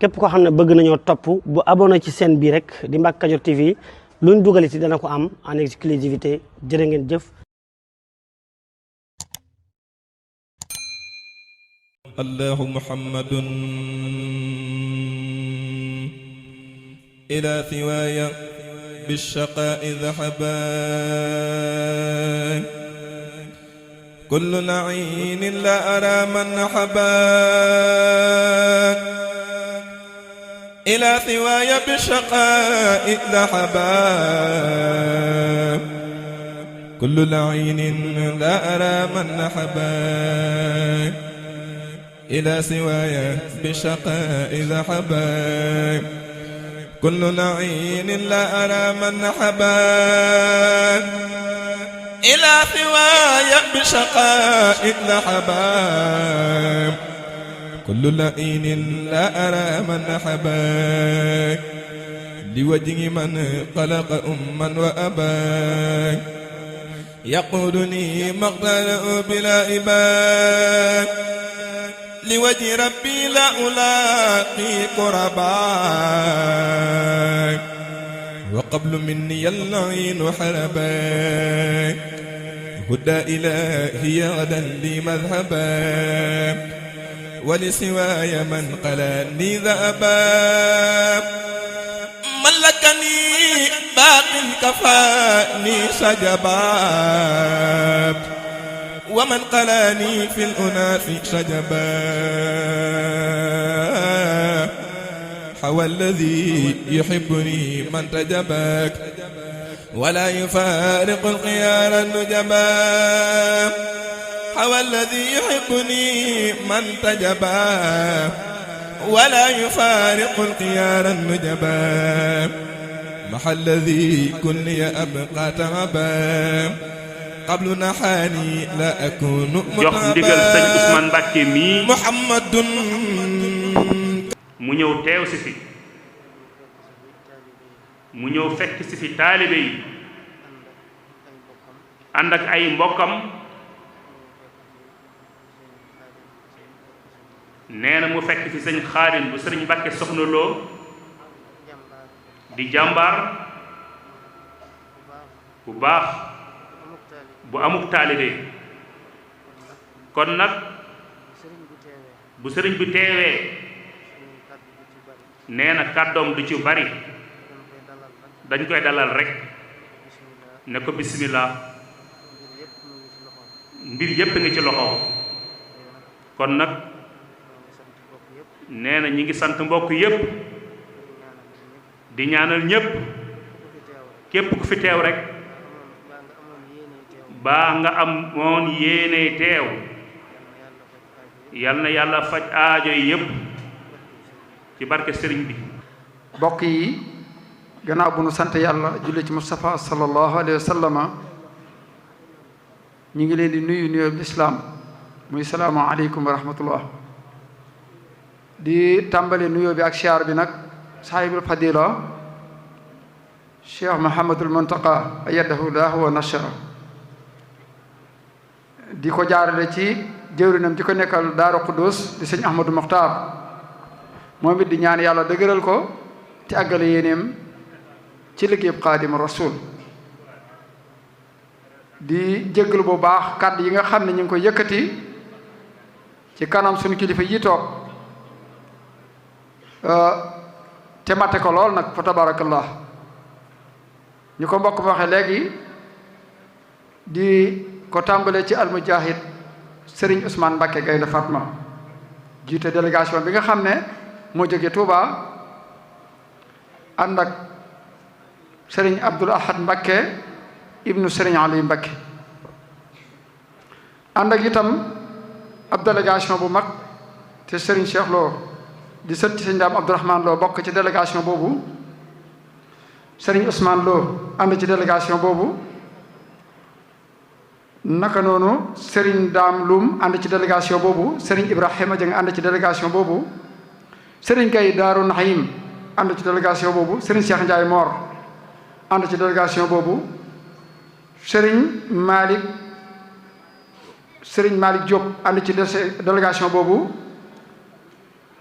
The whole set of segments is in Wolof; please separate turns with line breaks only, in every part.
képp koo xam ne bëgg nañoo topp bu abonné ci chaîne bii rek di Mbacke Kadior TV luñ dugal ci dana ko am en exclusivité jërë ngeen jëf.
Allahu Muhammadun ila siwaaya bishaqaa'i dhahaba kullu la'iinin la araa man haba ila siwaaya bishaqaa'i dhahaba kullu la'iinin la araa man haba ila siwaaya bishaqaa'i dhahaba kullu la'iinin la araa man haba ila siwaaya bishaqaa'i dhahaba kullu la'iinin la araa man haba liwajhi man khalaqa umman wa abaa yaquduni maqtalahu bila ibaa liwajhi rabbi la ulaaqi qurabaa wa qablu minni al-la'iinu harabaa hudaa ilaahiya ghadan li madhhabaa wa li siwaaya man qalaani dha'abaa malakanii baaqin kafaanii sajabaa wa man qalaanii fil unaasi sajabaa hawa alladhii yuhibbunii man tajabak wa laa yufaariqu al-khiyaara nujabaa hawa alladhii yuhibbunii man tajabak wa laa yufaariqu al-khiyaara nujabaa ma'a alladhii kulliya abqaa ta'abaa qablu naxaani la akunu
jox ndigal sëñ Ousmane Mbacke mii
Muhammadun
mu ñëw teew si fi mu ñëw fekk si fi taalibe yi ànd ak ay mbokkam nee na mu fekk fi sëñ Xaadim bu sëriñ Mbacke Soxna Lo di jàmbaar bu baax bu amuk taalibe kon nag bu sëriñ bi teewee nee na kàddoom du ci bari dañ koy dalal rek ne ko bismillah mbir yépp ngi ci loxo kon nag nee na ñi ngi sant mbokk yépp di ñaanal ñépp képp ku fi teew rek baa nga am moon yéene teew yal na yàlla faj aajo yi yépp ci barke sëriñ bi.
mbokk yi gannaaw bu nu sant yàlla julli ci Mustafa sallallahu alayhi wa sallama ñu ngi leen di nuyu nuyoo bi islaam muy salaamu aleykum wa rahmatullah di tàmbali nuyoo bi ak siyaar bi nag saahibul fadila cheikh Muhammadul Muntaqa ayyadahu llahu wa nashara di ko jaarale ci jëwrinam di ko nekkal Daaru Xuddus di sëñ Ahmadou Mokhtar moom it di ñaan yàlla dëgëral ko te àggale yéeneem ci liggéeyub Xaadimu Rasuul di jéggalu bu baax kàddu yi nga xam ne ñu ngi ko yëkkati ci kanam suñu kilifa yi toog te matte ko lool nag fa tabarakallah ñu ko mbokk ma waxee léegi di ko tàmbalee ci almujahid Serigne Ousmane Mbacke Gaynde Fatma jiite délégation bi nga xam ne moo jóge Touba ànd ak Serigne Abdoul Ahad Mbacke ibnu Serigne Ali Mbacke ànd ak itam ab délégation bu mag te Serigne Cheikh Lo di sët ci Serigne Dame Abdourahmane Lo bokk ci délégation boobu Serigne Ousmane Lo ànd ci délégation boobu naka noonu Serigne Dame Loum ànd ci délégation boobu Serigne Ibrahima Dieng ànd ci délégation boobu Serigne Gaye Daaru Nahim ànd ci délégation boobu Serigne Cheikh Ndiaye Mor ànd ci délégation boobu Serigne Malick Diop ànd ci délégation boobu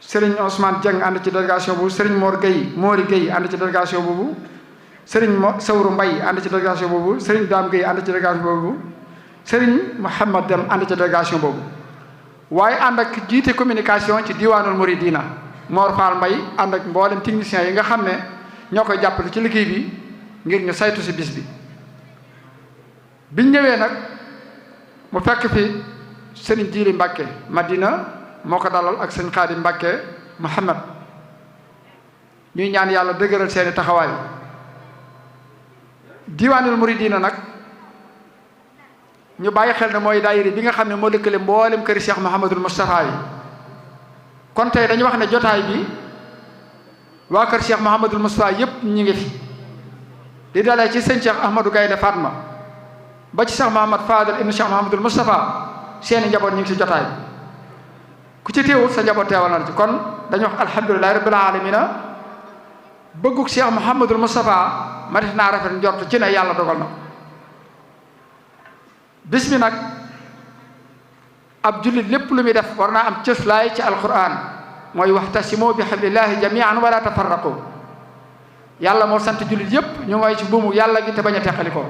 Serigne Ousmane Dieng ànd ci délégation boobu Serigne Mori Gueye ànd ci délégation boobu Serigne Sawru Mbaye ànd ci délégation boobu Serigne Dame Gueye ànd ci délégation boobu Serigne Mouhamad Dem ànd ci délégation boobu waaye ànd ak jiite communication ci diwaanul Mouridina Mor Fall Mbaye ànd ak mboolem techniciens yi nga xam ne ñoo koy jàppale ci liggéey bi ngir ñu saytu si bis bi biñ ñëwee nag mu fekk fi Serigne Jili Mbacke Madina moo ko dalal ak Serigne Khadim Mbacke Mouhamad ñuy ñaan yàlla dëgëral seeni taxawaay diwaanul Mouridina nag ñu bàyyi xel ne mooy daayira bi nga xam ne moo lëkkale mboolem këri Cheikh Mouhamadul Moustapha yi kon tey dañu wax ne jotaay bi waa kër Cheikh Mouhamadul Moustapha yépp ñu ngi fi di dalee ci sëñ Cheikh Ahmadou Gaynde Fatma ba ci Cheikh Mouhamad Fadel ibn Cheikh Mouhamadul Moustapha seeni njaboot ñu ngi ci jotaay bi ku ci teewul sa njaboot teewal na ci kon dañu wax alhamdulilahi rabbil alamina bëgguk Cheikh Mouhamadul Moustapha ma def naa rafet njort ci ne yàlla dogal na bis bi nag ab jullit lépp lu muy def war naa am cëslaay ci alquran mooy waxtasimu bi hablillahi jamian wala tafarraqu yàlla moo sant jullit yépp ñu ngoy ci buumu yàlla gi te bañ a teqalikoo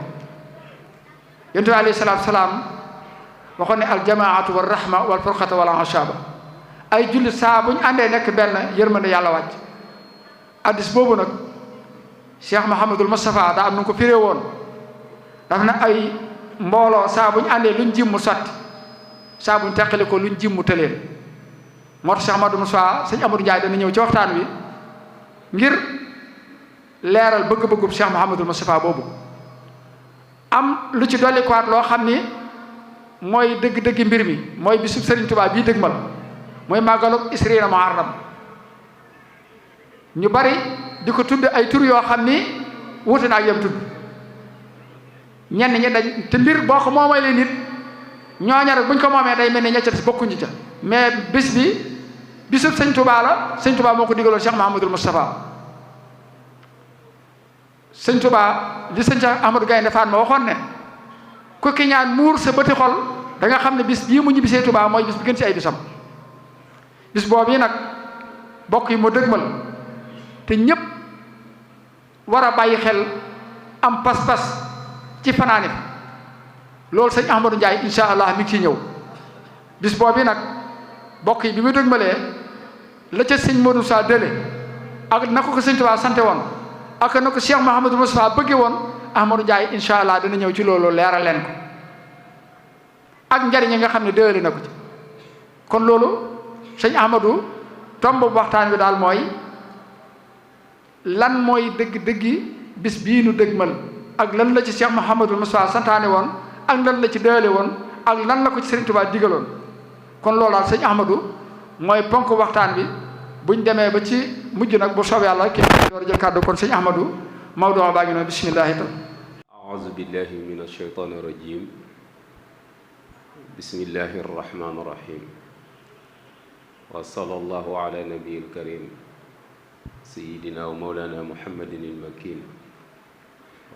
yonent bi alayhi salaatu salaam waxoon ne aljamaatu wa rahma wal furqata wal ashaba ay jullit saa bu ñu àndee nekk benn yërmande yàlla wàcc addis boobu nag Cheikh Mouhamadul Moustapha daa am nu ko firee woon daf na ay mbooloo saa bu ñu àndee luñ jim mu sotti saa bu ñu teqali ko luñ jim mu tëleen moo tax Cheikh Mouhamadul Moustapha sëñ Amadou Ndiaye dana ñëw ci waxtaan wi ngir leeral bëgg-bëggub Cheikh Mouhamadul Moustapha boobu am lu ci dolli kuwaat loo xam ni mooy dëgg-dëgg mbir mi mooy bisub Serigne Touba bii dëgmal mooy màggalug Isriina Muharram ñu bari di ko tudd ay tur yoo xam ni wuute na ak yam tudd ñenn ñi dañ te mbir boo ko moomee leen nit ñooña rek buñ ko moomee day mel ni ñeccat si bokkuñu ca mais bis bi bisub sëñ Touba la sëñ Touba moo ko digaloon Cheikh Mouhamadul Moustapha sëñ Touba li sëñ Cheikh Ahmadou Gaynde Fatma waxoon ne ku ki ñaan muur sa bëti xol da nga xam ne bis bii mu ñibbisee Touba mooy bis bi gën ci ay bisam bis boobu yi nag bokk yi mu dëgmal te ñépp war a bàyyi xel am pas-pas ci fanaani loolu sëñ Ahmadou Ndiaye insha allah mi ngi ciy ñëw bis boobu nag bokk yi bi mu dëgmalee la ca sëñ Modou Sa dële ak na ko sëñ Touba sante woon ak na ko Cheikh Mouhamadou Moustapha bëgge woon Ahmadou Ndiaye insha allah dana ñëw ci loolu leeral leen ko ak njariñ yi nga xam ne dële na ko ci kon loolu sëñ Ahmadou tomb bu waxtaan wi daal mooy lan mooy dëgg-dëggi bis bii nu dëgmal ak lan la ci Cheikh Mouhamadul Moustapha santaane woon ak lan la ci dële woon ak lan la ko ci Serigne Touba digaloon kon loolu daal sëñ Ahmadou mooy ponk waxtaan bi buñ demee ba ci mujj nag bu soobee yàlla kii door a jël kàddu kon sëñ Ahmadou Maodo baa ngi noonu bisimillahi tam
aouzu billahi min ashaytani rajim bismillahi arrahmani irrahim wa sallallahu ala nabiyil karim sayidina wa mawlana muhammadin ilmakin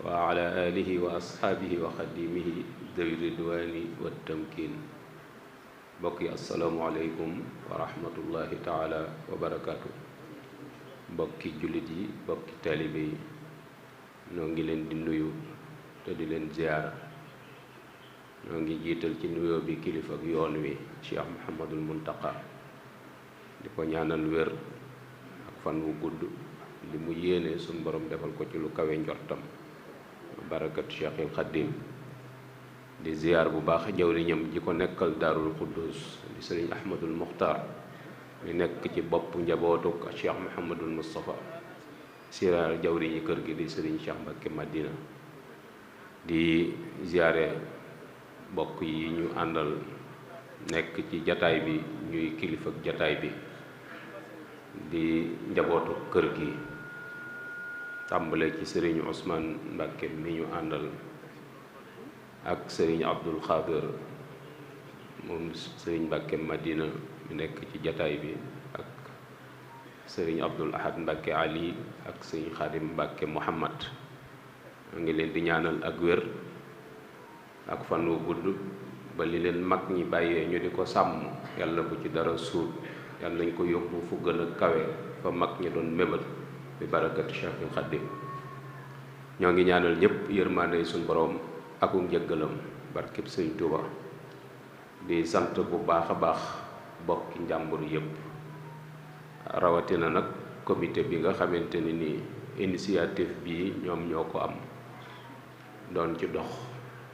wa ala alihi wa ashaabihi wa xadimihi dawi ridwani wa tamkin mbokk yi asalaamualeykum wa rahmatullahi taala wa barakatu mbokki jullit yi mbokki taalibe yi noo ngi leen di nuyu te di leen ziyaara noo ngi jiital ci nuyoo bi kilifa ak yoon wi Cheikh Mouhamadul Muntaqa di ko ñaanal wér ak fan wu gudd li mu yéene suñ borom defal ko ci lu kawe njortam barakat Cheikhil Xaddim di ziyaar bu baax jawriñam ji ko nekkal daarul Quddus di sëriñ Ahmadul Muxtaar mi nekk ci bopp njabootuk Cheikh Mouhamadul Moustapha ziyaar jawriñi kër gi di sëriñ Cheikh Mbacké Madina di ziyaare bokk yi ñu àndal nekk ci jataay bi ñuy kilifa ak jataay bi di njabootu kër gi tàmbale ci sëriñ Ousmane Mbacké mi ñu àndal ak sëriñ Abdul Xaadir moom sëriñ Mbacké Madina mi nekk ci jataay bi ak sëriñ Abdul Ahad Mbacké Ali ak sëriñ Xaadim Mbacké Muhammad a ngi leen di ñaanal ak wér ak fan wu gudd ba li leen mag ñi bàyyee ñu di ko sàmm yàlla bu ci dara suut yàlla nañ ko yóbbu fu gën a kawe fa mag ñi doon mébal bi barakati Cheikhul Khadim. ñoo ngi ñaanal ñëpp yërmaande suñu borom ak njëggalam barkeb Sëñ Tuuba. di sant bu baax a baax bokki njàmbur yëpp, rawatina nag comité bi nga xamante ni nii initiative bi ñoom ñoo ko am doon ci dox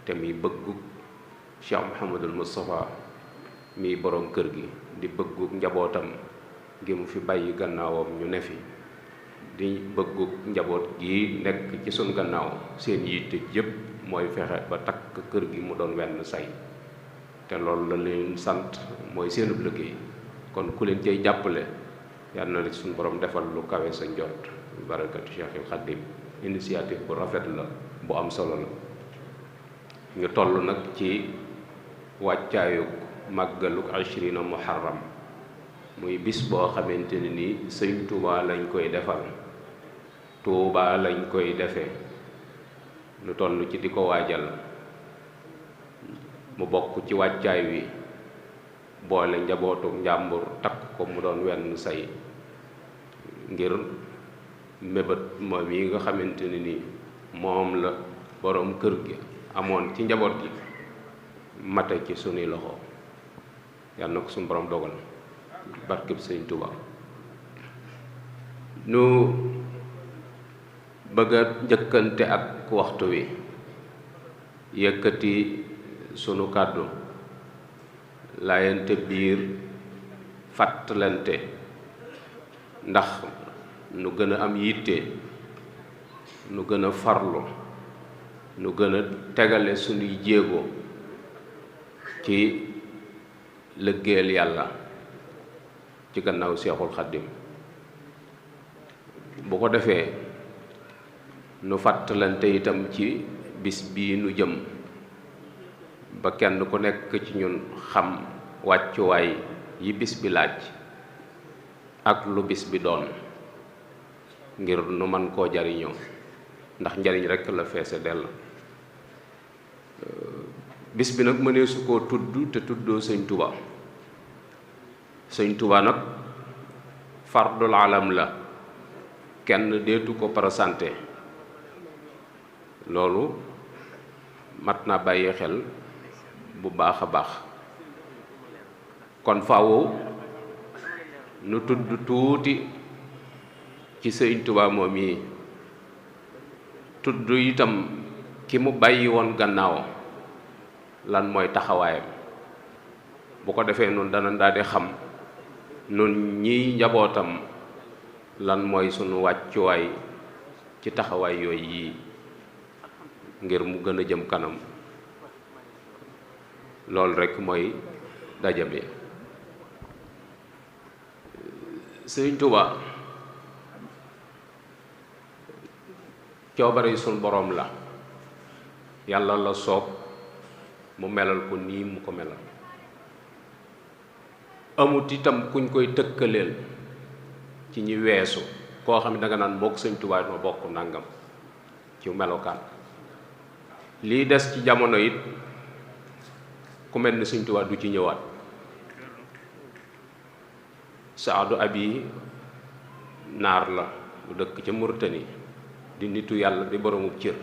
te muy bëggu Cheikh Mouhamadul Moustapha mi borom kër gi, di bëggu njabootam gi mu fi bàyyi gannaawam ñu ne fi, di bëggu njaboot gi nekk ci sun gannaaw seen yitte yëpp mooy fexe ba takk kër gi mu doon wenn say, te loolu la leen sant mooy seenub liggéey. kon ku leen cay jàppale yàlla na suñu borom defal lu kawe sa njot barakatu Cheikhul Khadim. initiative bu rafet la, bu am solo la. ñu toll nag ci wàccaayu màggaluk 20 muharram, muy bis boo xamante ne ni Sëñ Tuuba lañ koy defal, Tuuba lañ koy defee. ñu toll ci di ko waajal, mu bokk ci wàccaay wi boole njabootu njàmbur takk ko mu doon wenn say, ngir mébét moom yi nga xamante ne ni moom la boroom kër gi amoon ci njaboot gi mate ci sunuy loxo. yàlla na ko suñu borom dogal barkeb Sëñ Tuuba. nu bëgg a njëkkante ak waxtu wi, yëkkati sunu kàddu laayante biir, fàttalante, ndax nu gën a am yitte, nu gën a farlu, nu gën a tegale sunuy jéego ci liggéeyal yàlla ci gannaaw Seexul Xaddim. bu ko defee nu fàttalante itam ci bis bii nu jëm, ba kenn ku nekk ci ñun xam wàccuwaay yi bis bi laaj ak lu bis bi doon, ngir nu man koo jariñoo, ndax njariñ rekk la feese dell. bis bi nag mënee su koo tudd te tuddoo Sëñ Tuuba. Sëñ Tuuba nag fardul alam la, kenn deetu ko présenté. loolu mat na bàyyi xel bu baax a baax. kon faaw nu tudd tuuti ci Sëñ Tuuba moom yi, tudd itam ki mu bàyyi woon gannaaw lan mooy taxawaayam. bu ko defee nun dana daal di xam nun ñiy njabootam lan mooy sunu wàccuwaay ci taxawaay yooyu yii, ngir mu gën a jëm kanam. loolu rekk mooy daje bi. Sëñ Tuuba coobare sunu boroom la, yàlla la soob mu melal ko nii mu ko melal. amut itam kuñ koy tëkkaleel ci ñi weesu koo xam ne danga naan bokk Sëñ Tuuba ma bokk nangam ci melokaan. lii des ci jamono it ku mel ni Sëñ Tuuba du ci ñëwaat. Saadu Abi naar la bu dëkk ca Murtani, di nitu yàlla di boromub cër.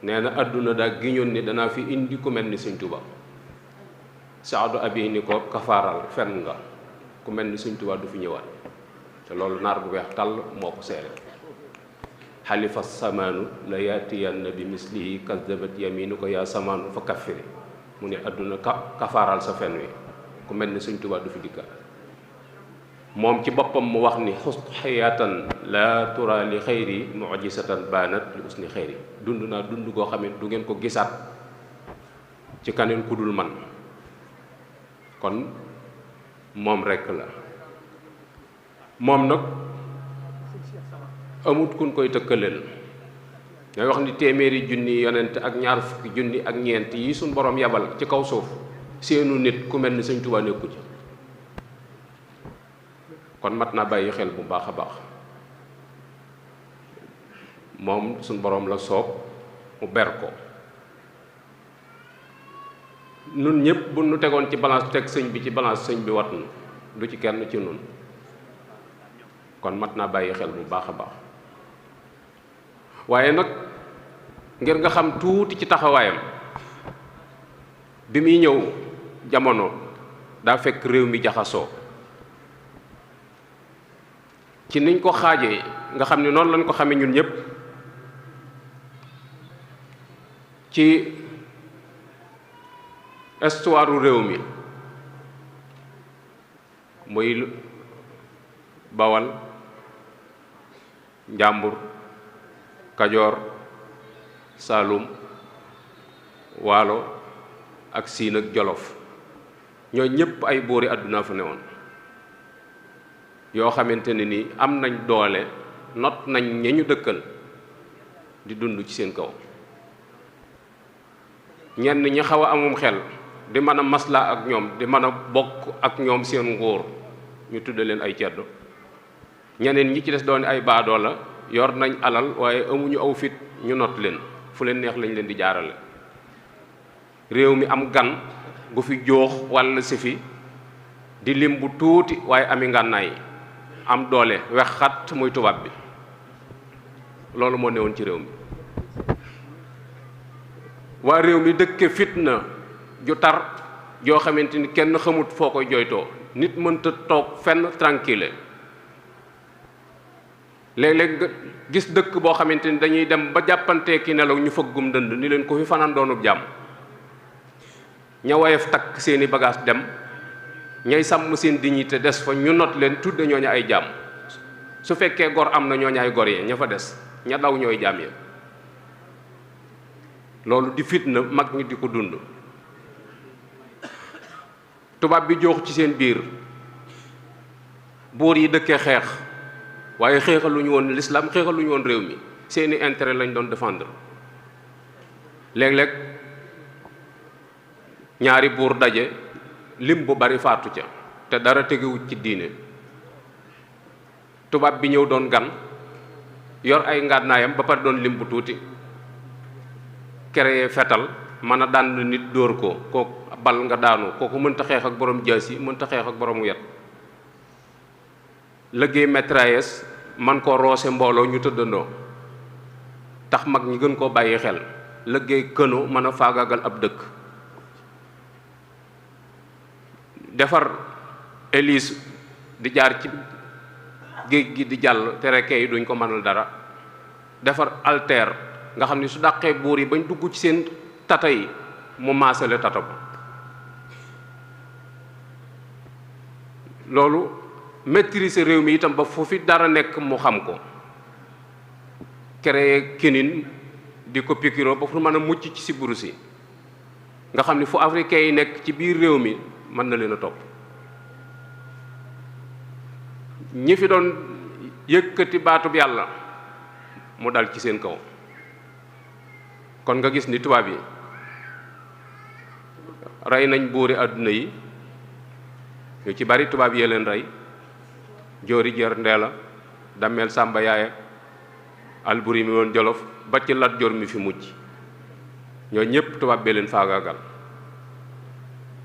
nee na àdduna daa giñoon ni danaa fi indi ku mel ni Sëñ Tuuba. Saadu Abi ni ko kafaaral fen nga, ku mel ni Sëñ Tuuba du fi ñëwaat. te loolu naar bu weex tàll moo ko seere. xalifa samaanu la yaatiyanna bi mislihi kazabat yaminu ko yaa samaanu fa kaffiri. mu ne àdduna kafaaral sa fen wi, ku mel ni Sëñ Tuuba du fi dikka. moom ci boppam mu wax ni xustu xayaatan la tura li xayri mujisatan baanat li usni xayri. dund naa dund koo xam ne du ngeen ko gisaat ci kaneen ku dul man. kon moom rekk la. moom nag amut kun koy tëkkaleel. day wax ni téeméeri junni yonent ak ñaar fukki junni ak ñeent yi suñ borom yabal ci kaw suuf, seenu nit ku mel ni Sëñ Tuuba nekku ci. kon mat naa bàyyi xel bu baax a baax. moom suñ borom la soob mu ber ko. nun ñëpp bu nu tegoon ci balance teg sëñ bi ci balance, sëñ bi wat na du ci kenn ci nun kon mat naa bàyyi xel bu baax a baax waaye nag ngir nga xam tuuti ci taxawaayam bi muy ñëw jamono daa fekk réew mi jaxasoo ci niñ ko xaajee nga xam ne noonu lañ ko xamee ñun ñëpp ci histoire réew mi muy Bawal Njàmbur Kajoor Saalum Waalo ak Siin ak Jolof ñoo ñépp ay boori àdduna fa newoon yoo xamante ne ni am nañ doole not nañ ña ñu dëkkal di dund ci seen kaw ñenn ñi xaw a amum xel di mën a maslaa ak ñoom di mën a bokk ak ñoom seen nguur ñu tudde leen ay ceddo ñeneen ñi ci des doon ay baadoo la yor nañ alal waaye amuñu aw fit ñu not leen fu leen neex lañ leen di jaarale réew mi am gan gu fi joox walla si fi di lim bu tuuti waaye ami ngànnaay am doole wex xat muy tubaab bi loolu moo newoon ci réew mi waa réew mi dëkke fitna ju tar joo xamante ni kenn xamut foo koy jooytoo nit mënta toog fenn tranquille léeg-léeg nga gis dëkk boo xamante ni dañuy dem ba jàppantee ki nelaw ñu fëggum dënd ni leen ko fi fanaan doonub jàmm ña woyof takk seeni bagage dem ñay sàmm seen dignité des fa ñu not leen tudde ñooñu ay jàmm su fekkee gor am na ñooñu ay gor yi ña fa des ña daw ñooy jàmm ya loolu di fitna mag ñi di ko dund tubaab bi joox ci seen biir buur yi dëkkee xeex waaye xeexaluñu woon l'islam xeexaluñu woon réew mi seeni intérêt lañ doon défendre léeg-léeg ñaari buur daje lim bu bari faatu ca te dara tegewut ci diine tubaab bi ñëw doon gan yor ay ngànnaayam ba pare doon lim bu tuuti créé fetal mën a dànd nit dóor ko kooku bal nga daanu kooku mënta xeex ak borom jaasi mënta xeex ak borom yet liggéey mitrailleuse man koo roose mbooloo ñu tëddandoo tax mag ñi gën koo bàyyi xel liggéey këno mën a faagaagal ab dëkk defar hélice di jaar ci géej gi di jàll te rekke yi duñ ko mënal dara defar alter nga xam ni su dàqee buur yi bañ dugg ci seen tata yi mu maasale tata ba loolu maîtriser réew mi itam ba foofu dara nekk mu xam ko créer kinin di ko pikiroo ba fu mën a mucc ci sibiru si nga xam ni fu africain yi nekk ci biir réew mi mën na leen a topp ñi fi doon yëkkati baatub yàlla mu dal ci seen kaw kon nga gis ni tubaab yi rey nañ buuri àdduna yi ñu ci bari tubaab yee leen rey joori jër ndeela dammeel sàmba yaaya alburi mi woon jolof ba ci lat jor mi fi mujj ñoo ñépp tubaab bee leen faagaagal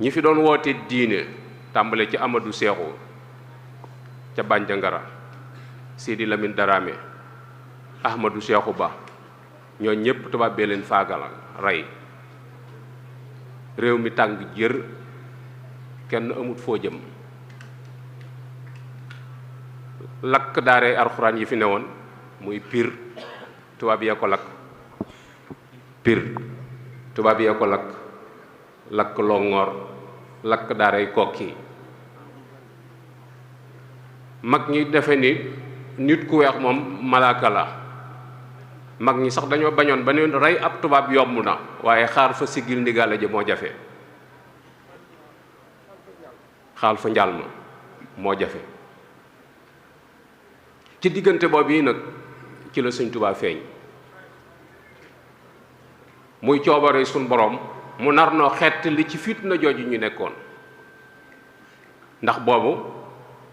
ñi fi doon woote diine tàmbale ci Amadou Seexu ca Bandiagara Sidi Lamine Darame Ahmadou Seexu Ba ñoo ñépp tubaab bee leen faagal rey réew mi tàng jër kenn amut foo jëm lakk daaree alxuraan yi fi newoon muy Pire tubaab yee ko lakk Pire tubaab yee ko lakk lakk Longoor lakk daaray Kokki mag ñi defe ni nit ku weex moom malaaka la mag ñi sax dañoo bañoon ba ne rey ab tubaab yomb na waaye xaar fa siggil ndigaale ji moo jafe xaal fa njaal ma moo jafe ci diggante boobu yi nag ci la Sëñ Tuubaa feeñ muy coobare suñ boroom mu nar noo xett li ci fitna jooju ñu nekkoon ndax boobu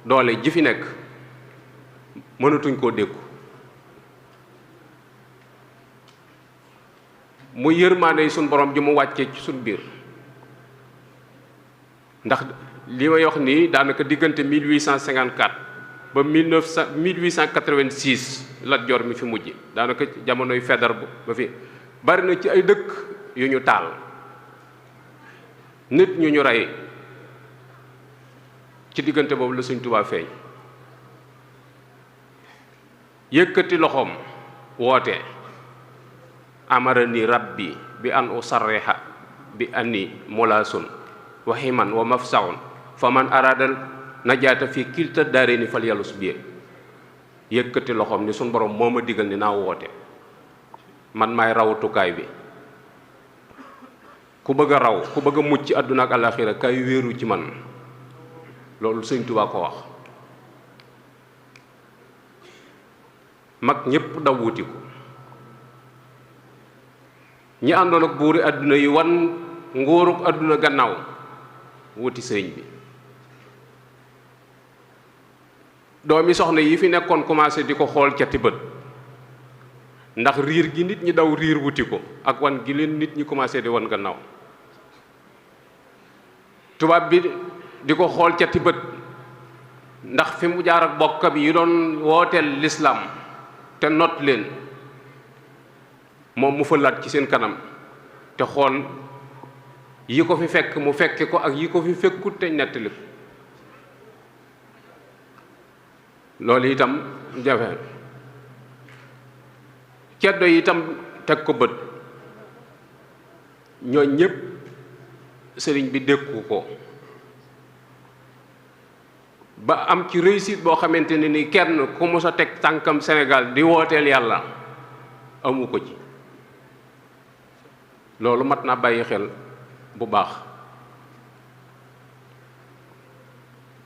doole ji fi nekk mënatuñ koo dékku mu yërmaande suñ borom ji mu wàccee ci suñ biir ndax li may wax nii daanaka diggante 1854 ba 1886 Lat Joor mi fi mujj daanaka jamonoy Faidherbe ba fi bari na ci ay dëkk yu ñu taal nit ñu rey ci diggante boobu la Sëñ Tuubaa feeñ yëkkati loxoom woote amarani rabbi bi an usarriha bi anni mulaasun wa himan wa mafsaun fa man aradal najaata fi kilta daareeni fal yalus bi yëkkati loxoom ni suñ borom moo ma digal ni naa woote man maay rawutukaay bi ku bëgg a raw ku bëgg a mucc ci àdduna ak àllaaxira kay wéeru ci man loolu Sëñ Tuubaa ko wax mag ñépp daw wuti ko ñi àndoon ak buuri àdduna yi wan nguuruk àdduna gannaaw wuti sëriñ bi doomi soxna yi fi nekkoon commencé di ko xool cati bët ndax riir gi nit ñi daw riir wuti ko ak wan gi leen nit ñi commencé di wan gannaaw tubaab bi di ko xool cati bët ndax fi mu jaar ak bokkam yi doon wooteel lislaam te not leen moom mu fëlaat ci seen kanam te xool yi ko fi fekk mu fekke ko ak yi ko fi fekkut te nettali ko loolu itam jafe ceddo yi itam teg ko bët ñoo ñépp sëriñ bi dékku ko ba am ci réussite boo xamante ne ni kenn ku mos a teg tànkam Sénégal di wooteel yàlla amu ko ci loolu mat naa bàyyi xel bu baax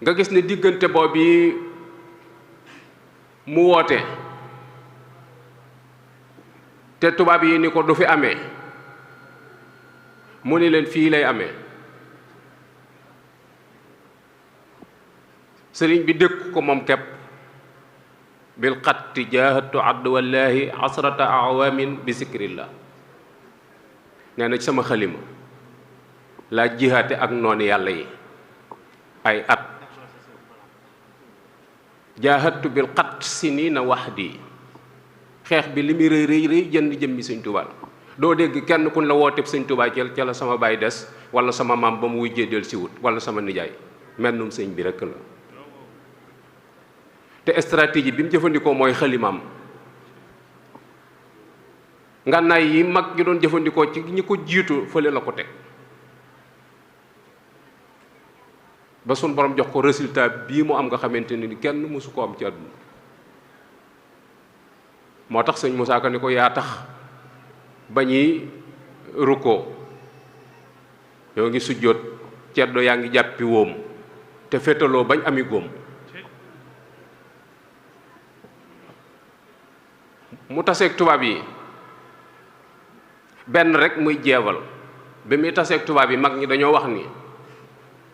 nga gis ne diggante boobu mu woote te tubaab yi ni ko du fi amee mu ni leen fii lay amee sëriñ bi dëkk ko moom kepp bil xatti jaahatu abdu wallahi asrata awamin bi zikrillah nee na ci sama xalima laa jihaate ak noonu yàlla yi ay at jaahatu bil xatt sinina wahdi xeex bi li muy rëy rëy rëy jënd jëmmi Sëñ Tuubaa doo dégg kenn kun la wooteeb Sëñ Tuubaa ca la sama baay des wala sama maam ba mu wujjee del si wut wala sama nijaay mennum sëñ bi rekk la te stratégie bi mu jëfandikoo mooy xalimaam ngànnaay yi mag ñi doon jëfandikoo ci ñi ko jiitu fële la ko teg ba sun borom jox ko résultat bii mu am nga xamante ni kenn mësu ko am ci àdduna moo tax sëñ Moussa Ka ni ko yaa tax ba ñuy rukkoo yoo ngi sujjóot ceddo yaa ngi jàppi wóom te féetaloo bañ ami góom mu taseeg tubaab yi benn rek muy jeewal bi muy taseeg tubaab yi mag ñi dañoo wax ni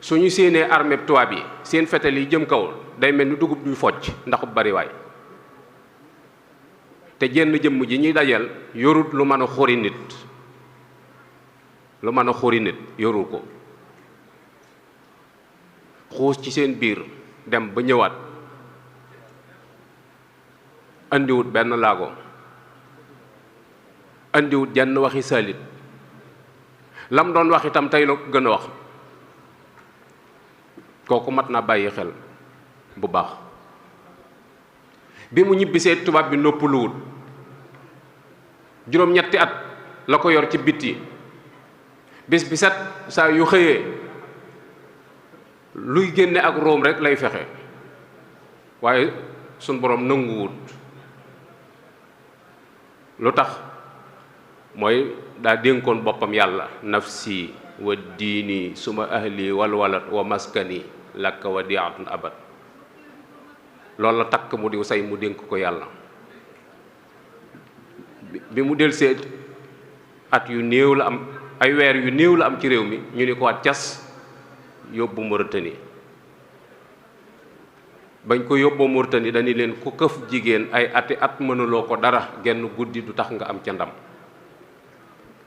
suñu séenee armée tubaab yi seen fetel yi jëm kaw day mel ni dugub duy focc ndax bariwaay te jenn jëmm ji ñuy dajal yorut lu mën a xuri nit yorul ko xuus ci seen biir dem ba ñëwaat andiwut benn laago andiwut jenn waxi salit lam doon wax itam tey la ko gën a wax kooku mat na bàyyi xel bu baax bi mu ñibbisee tubaab bi noppaluwut juróom-ñetti at la ko yor ci bitti bis bi set saa yu xëyee luy génne ak Room rek lay fexe waaye suñ boroom nanguwut lu tax mooy daa dénkoon boppam yàlla nafsi wa diini suma ahli wal walad wa maskani lakka wa diatun abad loolu la takk mu diw say mu dénk ko yàlla bi mu del seet at yu néew la am ay weer yu néew la am ci réew mi ñu ni ko waat cas yóbbu Mauritanie bañ ko yóbboo Mauritanie dañu leen ku këf jigéen ay ati at mënuloo ko dara genn guddi du tax nga am ca ndam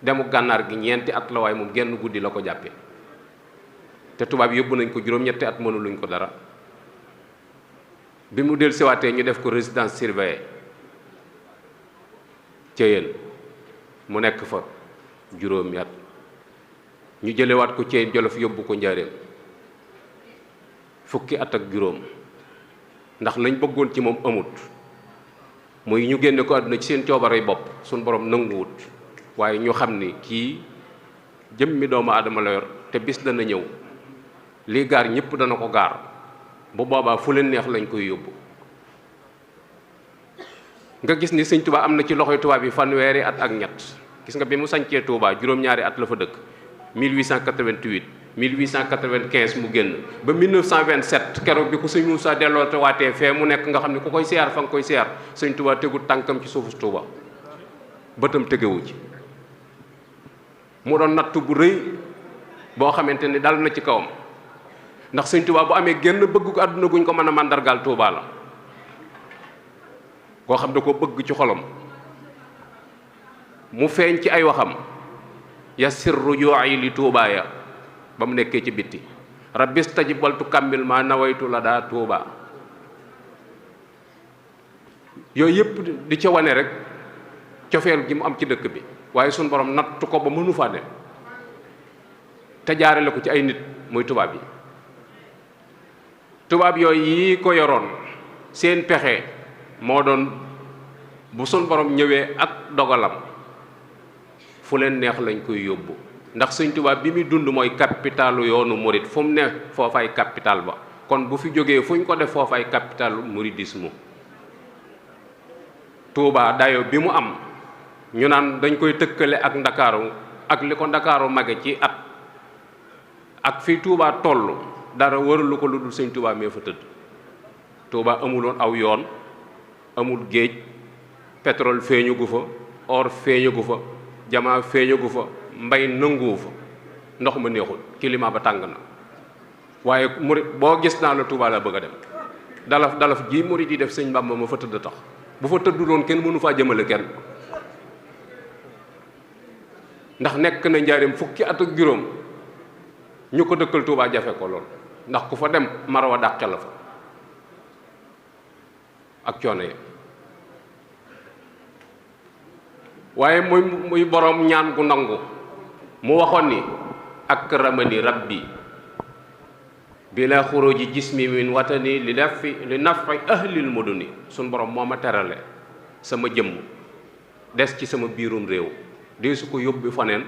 demu gànnaar gi ñeenti at la waaye moom genn guddi la ko jàppe te tubaab yóbbu nañ ko juróom-ñetti at mënuluñ ko dara. bi mu del siwaatee ñu def ko résidence surveillée ca yéen mu nekk fa juróomi at ñu jëlewaat ko ci Jolof yóbbu ko Njaaréem fukki at ak juróom ndax lañ bëggoon ci moom amut muy ñu génne ko àdduna ci seen coobarey bopp suñ borom nanguwut waaye ñu xam ni kii jëmmi doomu aadama la yor te bis dana ñëw lii gaar ñëpp dana ko gaar bu boobaa fu leen neex lañ koy yóbbu nga gis ni sëñ Touba am na ci loxoy tubaab yi fanweeri at ak ñett gis nga bi mu sañcee Touba juróom-ñaari at la fa dëkk 1888 1895 mu génn ba 1927 keroog bi ko sëñ Moussa delloo te waatee fee mu nekk nga xam ne ku koy siyaar fa nga koy siyaar sëñ Touba tegul tànkam ci suufu Touba bëtam tegewu ci mu doon natt bu rëy boo xamante ni dal na ci kawam ndax sëñ Touba bu amee génn bëgg ko àdduna guñ ko mën a màndargaal Touba la koo xam da ko bëgg ci xolam mu feeñ ci ay waxam ya sirru jooyi li Touba ya ba mu nekkee ci bitti rabbis tajib waltu kammil ma nawaytu la daa Touba yooyu yëpp di ca wane rek cofeel gi mu am ci dëkk bi waaye suñ borom nattu ko ba mënu faa dem te jaarale ko ci ay nit muy tubaab yi tubaab yooyu yi ko yoroon seen pexe moo doon bu suñ borom ñëwee ak dogalam fu leen neex lañ koy yóbbu ndax sëñ tubaab bi muy dund mooy capitalu yoonu murit fu mu ne foofay capital ba kon bu fi jógee fu ñu ko def foofay capitalu muridisme Touba dayo bi mu am ñu naan dañ koy tëkkale ak ndakaaru ak li ko ndakaaru mage ci at ak fi Touba toll dara waralu ko lu dul sëñ Touba mee fa tëdd Touba amuloon aw yoon amul géej pétrole feeñu gu fa or feeñu gu fa jamaa feeñu gu fa mbay nanguwu fa ndox ma neexul climat ba tàng na waaye murit boo gis naa la Touba la bëgg a dem dalaf ji murit yi def sëñ Bamba ma fa tëdd tax bu fa tëddu doon kenn mënu faa jëmale kenn ndax nekk na njaareem fukki at ak juróom ñu ko dëkkal Touba jafe ko lool ndax ku fa dem marawa dàqe la fa ak coono yi waaye muy boroom ñaan gu nangu mu waxoon ni akramani rabbi bila xuruji jismi min watani li nafi ahlil muduni suñ borom moo ma terale sama jëmm des ci sama biirum réew dee su ko yóbbu faneen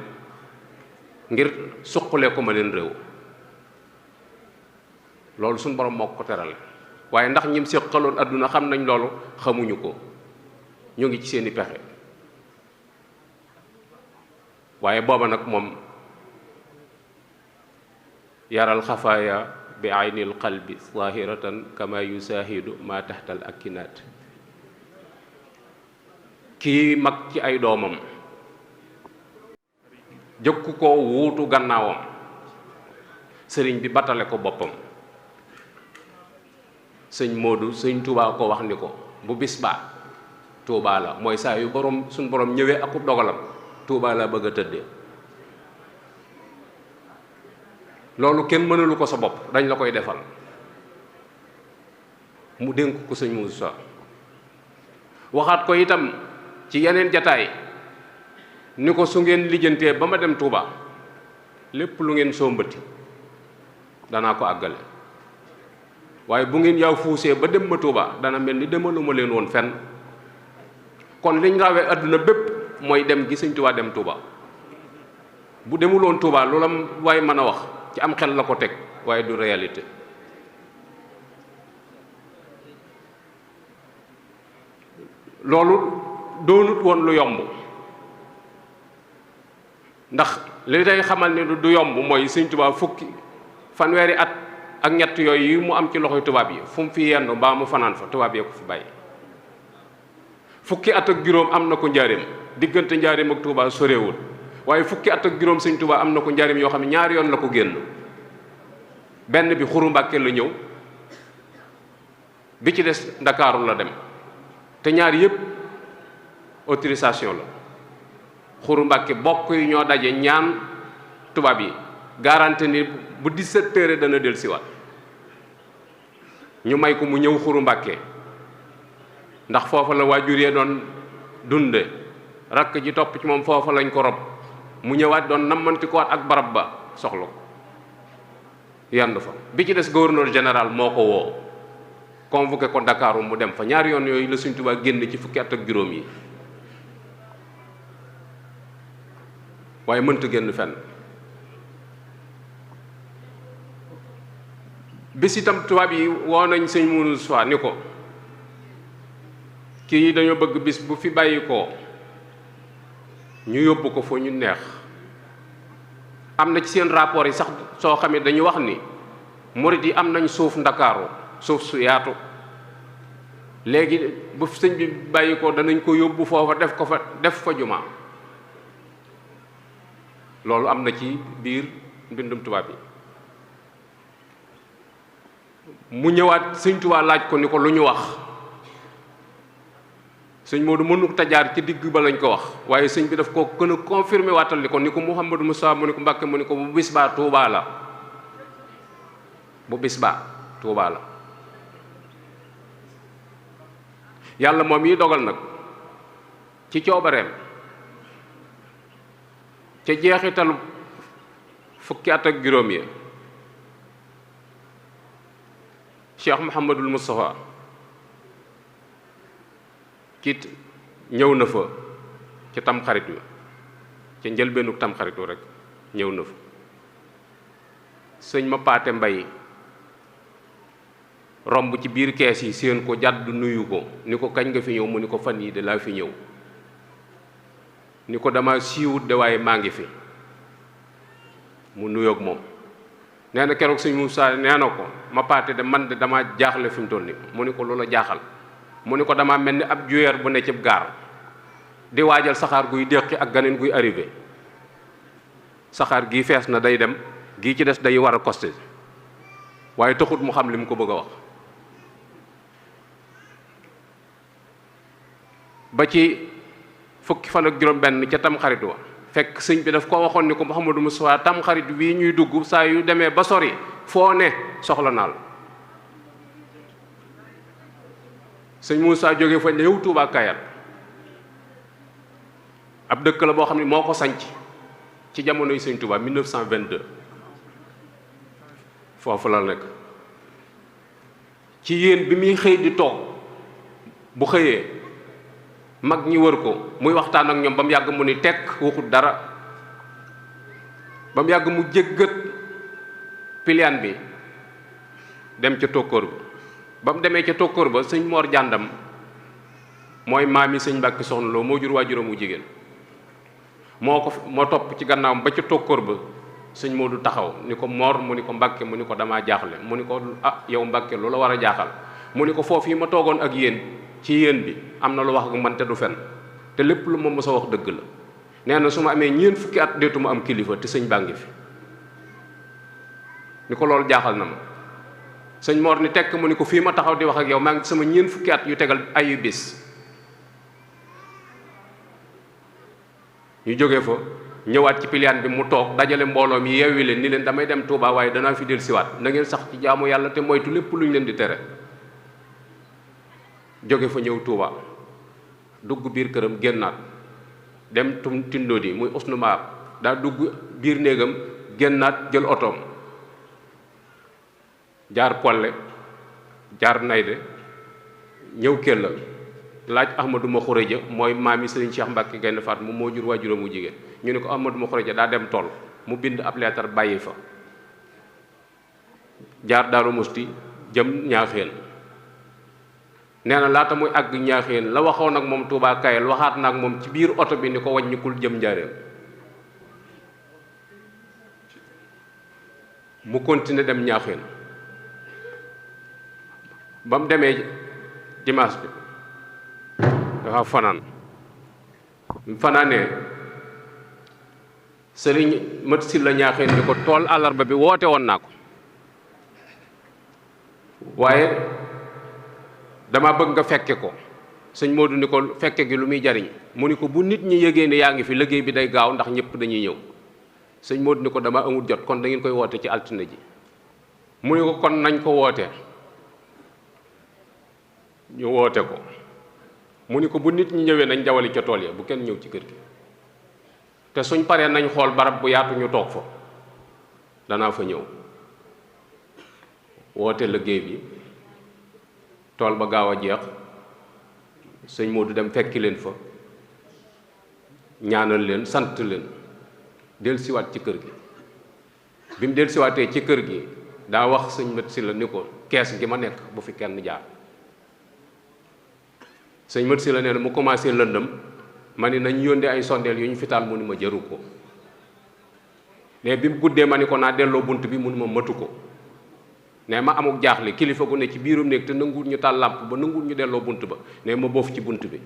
ngir suqale ko ma leen réew loolu suñ borom moo ko terale waaye ndax ñim séqaloon adduna xam nañ loolu xamuñu ko ñu ngi ci seeni pexe waaye booba nag moom yaral xafaaya bi aynil qalbi zahiratan kama yusahidu ma taxtal akinaat kii mag ci ay doomam jëkku ko wuutu gannaawam sëriñ bi batale ko boppam sëñ Modou sëñ Touba ko wax ni ko bu bis baa Touba la mooy saa yu borom suñ borom ñëwee akub dogalam Touba la bëgg a tëddee loolu kenn mënalu ko sa bopp dañ la koy defal mu dénk ko sëñ Moussa waxaat ko itam ci yeneen jataay ni ko su ngeen lijjantee ba ma dem Touba lépp lu ngeen sombati danaa ko àggale waaye bu ngeen yaw fuusee ba dem ma Touba dana mel ni demaluma leen woon fenn kon liñ rawee adduna bépp mooy dem gi sëñ Touba dem Touba bu demuloon Touba loola waaye mën a wax ci am xel la ko teg waaye du réalité loolu doonut woon lu yomb ndax li day xamal ne du yomb mooy sëñ Touba fanweeri at ak ñett yooyu yi mu am ci loxoy tubaab yi fu mu fi yendu mbaa mu fanaan fa tubaab yee ko fi bàyyi fukki at ak juróom am na ko njaareem diggante njaareem ak Touba sorewul waaye fukki at ak juróom sëñ Touba am na ko njaareem yoo xam ne ñaari yoon la ko génn benn bi Xuru Mbàkke la ñëw bi ci des Ndakaaru la dem te ñaar yëpp autorisation la Xuru Mbàkke bokk yi ñoo daje ñaan tubaab yi garanti ni bu 17 heures dana del siwaat ñu may ko mu ñëw Xuru Mbàkke ndax foofa la waajur yee doon dunde rakk ji topp ci moom foofa lañ ko rob mu ñëwaat doon nammanti ko waat ak barab ba soxla ko yandu fa bi ci des gouverneur général moo ko woo convoqué ko Dakar mu dem fa ñaari yoon yooyu la Sëñ Tuubaa génn ci fukki at ak juróom yi waaye mënta génn fenn bis itam tubaab yi woo nañ sëñ Moussa ni ko kii dañoo bëgg bis bu fi bàyyi ko ñu yóbbu ko foo ñu neex am na ci seen rapport yi sax soo xamee dañu wax ni murit yi am nañ suuf Ndakaaru suuf su yaatu léegi bu sëñ bi bàyyi ko danañ ko yóbbu foofa def fa jumaa loolu am na ci biir mbindum tubaab yi mu ñëwaat sëñ Tuubaa laaj ko ni ko lu ñu wax sëñ Moodu mënu tajaar ci digg ba lañ ko wax waaye sëñ bi daf ko gën a confirmé waatal ni ko ni ko Mouhamadou Moussa mu ni ko Mbàkke mu ni ko bu bis baa Tuubaa la bu bis baa Tuubaa la yàlla moom yi dogal nag ci coobareem ca jeexitalu fukki at ak juróom yi Cheikh Mouhamadul Moustapha kiit ñëw na fa ci tamxarit wi ca njëlbeenu tamxarit wi rek ñëw na fa sëñ ma paate mbay romb ci biir kees yi seen ko jàdd nuyu ko ni ko kañ nga fi ñëw mu ni ko fan yi de laa fi ñëw ni ko dama siiwut de waaye maa ngi fi mu nuyoog moom nee na keroog sëñ Moussa nee na ko ma paate de man de dama jaaxle fi mu toll ni mu ni ko loola jaaxal mu ni ko dama mel ni ab juyeer bu ne cib gaar di waajal saxaar guy déqi ak ganeen guy arrivé saxaar gii fees na day dem gii ci des day war a costé waaye taxut mu xam li mu ko bëgg a wax ba ci fukki fan ak juróom benn ca tamxarit wa fekk sëñ bi daf ko waxoon ni ko Mouhamadou Moustapha tamxarit wii ñuy dugg saa yu demee ba sori foo ne soxla naal sëñ Moussa jóge fa ñëw Touba Kayal ab dëkk la boo xam ne moo ko sanc ci jamonoy sëñ Touba 1922 foofu la nekk ci yéen bi muy xëy di toog bu xëyee mag ñi wër ko muy waxtaan ak ñoom ba mu yàgg mu ni tekk waxut dara ba mu yàgg mu jéggat piliyaan bi dem ca tokkoor ba mu demee ca tokkoor ba sëñ Mor Jàndam mooy maami sëñ Mbàkke Soxna Lo moo jur waajuram wu jigéen moo topp ci gannaawam ba ca tokkoor ba sëñ Moodu taxaw ni ko Mor mu ni ko Mbàkke mu ni ko damaa jaaxle mu ni ko ah yow Mbàkke lu la war a jaaxal mu ni ko foofu yi ma toogoon ak yéen ci yéen bi am na lu wax ak man te du fen te lépp lu ma mës a wax dëgg la nee na su ma amee ñeent fukki at deetuma am kilifa te sëñ baa ngi fi ni ko loolu jaaxal na ma sëñ Mor ni tekk mu ni ko fii ma taxaw di wax ak yow maa ngi sama ñeent fukki at yu tegal ayu bis ñu jógee fa ñëwaat ci piliyaan bi mu toog dajale mbooloo mi yeewi leen ni leen damay dem Touba waaye danaa fi del siwaat na ngeen sax ci jaamu yàlla te moytu lépp lu ñu leen di tere jóge fa ñëw Touba dugg biir këram génnaat dem tindoo di muy usnu maar daa dugg biir néegam génnaat jël otoom jaar Polle jaar Nayde ñëw Kella laaj Ahmadou Ma Xureja mooy maami Sëriñ Cheikh Mbacke Gaynde Fatma moo jur waajuram mu jigéen ñu ne ko Ahmadou Ma Xureja daa dem tool mu bind ab leetar bàyyi fa jaar Daaru Musti jëm Ñaaxeen nee na laata muy àgg Ñaaxeen la waxoon ak moom Touba Kayal waxaat na ak moom ci biir oto bi ni ko wàññikul jëm Njaaréem mu continuer dem Ñaaxeen ba mu demee dimanche bi dafa fanaan mu fanaanee sëriñ mat si la Ñaaxeen ni ko tool àllarba bi woote woon naa ko waaye dama bëgg nga fekke ko sëñ Modou ni ko fekke gi lu muy jariñ mu ni ko bu nit ñi yëgee ne yaa ngi fi liggéey bi day gaaw ndax ñëpp dañuy ñëw sëñ Modou ni ko dama amul jot kon da ngeen koy woote ci altine ji mu ne ko kon nañ ko woote ñu woote ko mu ni ko bu nit ñi ñëwee nañ jawali ca tool ya bu kenn ñëw ci kër gi te suñ paree nañ xool barab bu yaatu ñu toog fa danaa fa ñëw woote liggéey bi tool ba gaaw a jeex sëñ Modou dem fekki leen fa ñaanal leen sant leen dellusiwaat ci kër gi bi mu dellusiwaatee ci kër gi daa wax sëñ Mat Silla ni ko kees gi ma nekk bu fi kenn jaar sëñ Mat Silla nee na mu commencé lëndëm ma ni nañ yónnee ay sondeel yu ñu fi taal mu ni ma jëru ko ne bi mu guddee ma ni ko naa delloo bunt bi mu ni ma matu ko ne ma amuk jaaxle kilifa gu ne ci biirum néeg te nanguwul ñu taal làmp ba nanguwul ñu delloo bunt ba ne ma boof ci bunt bi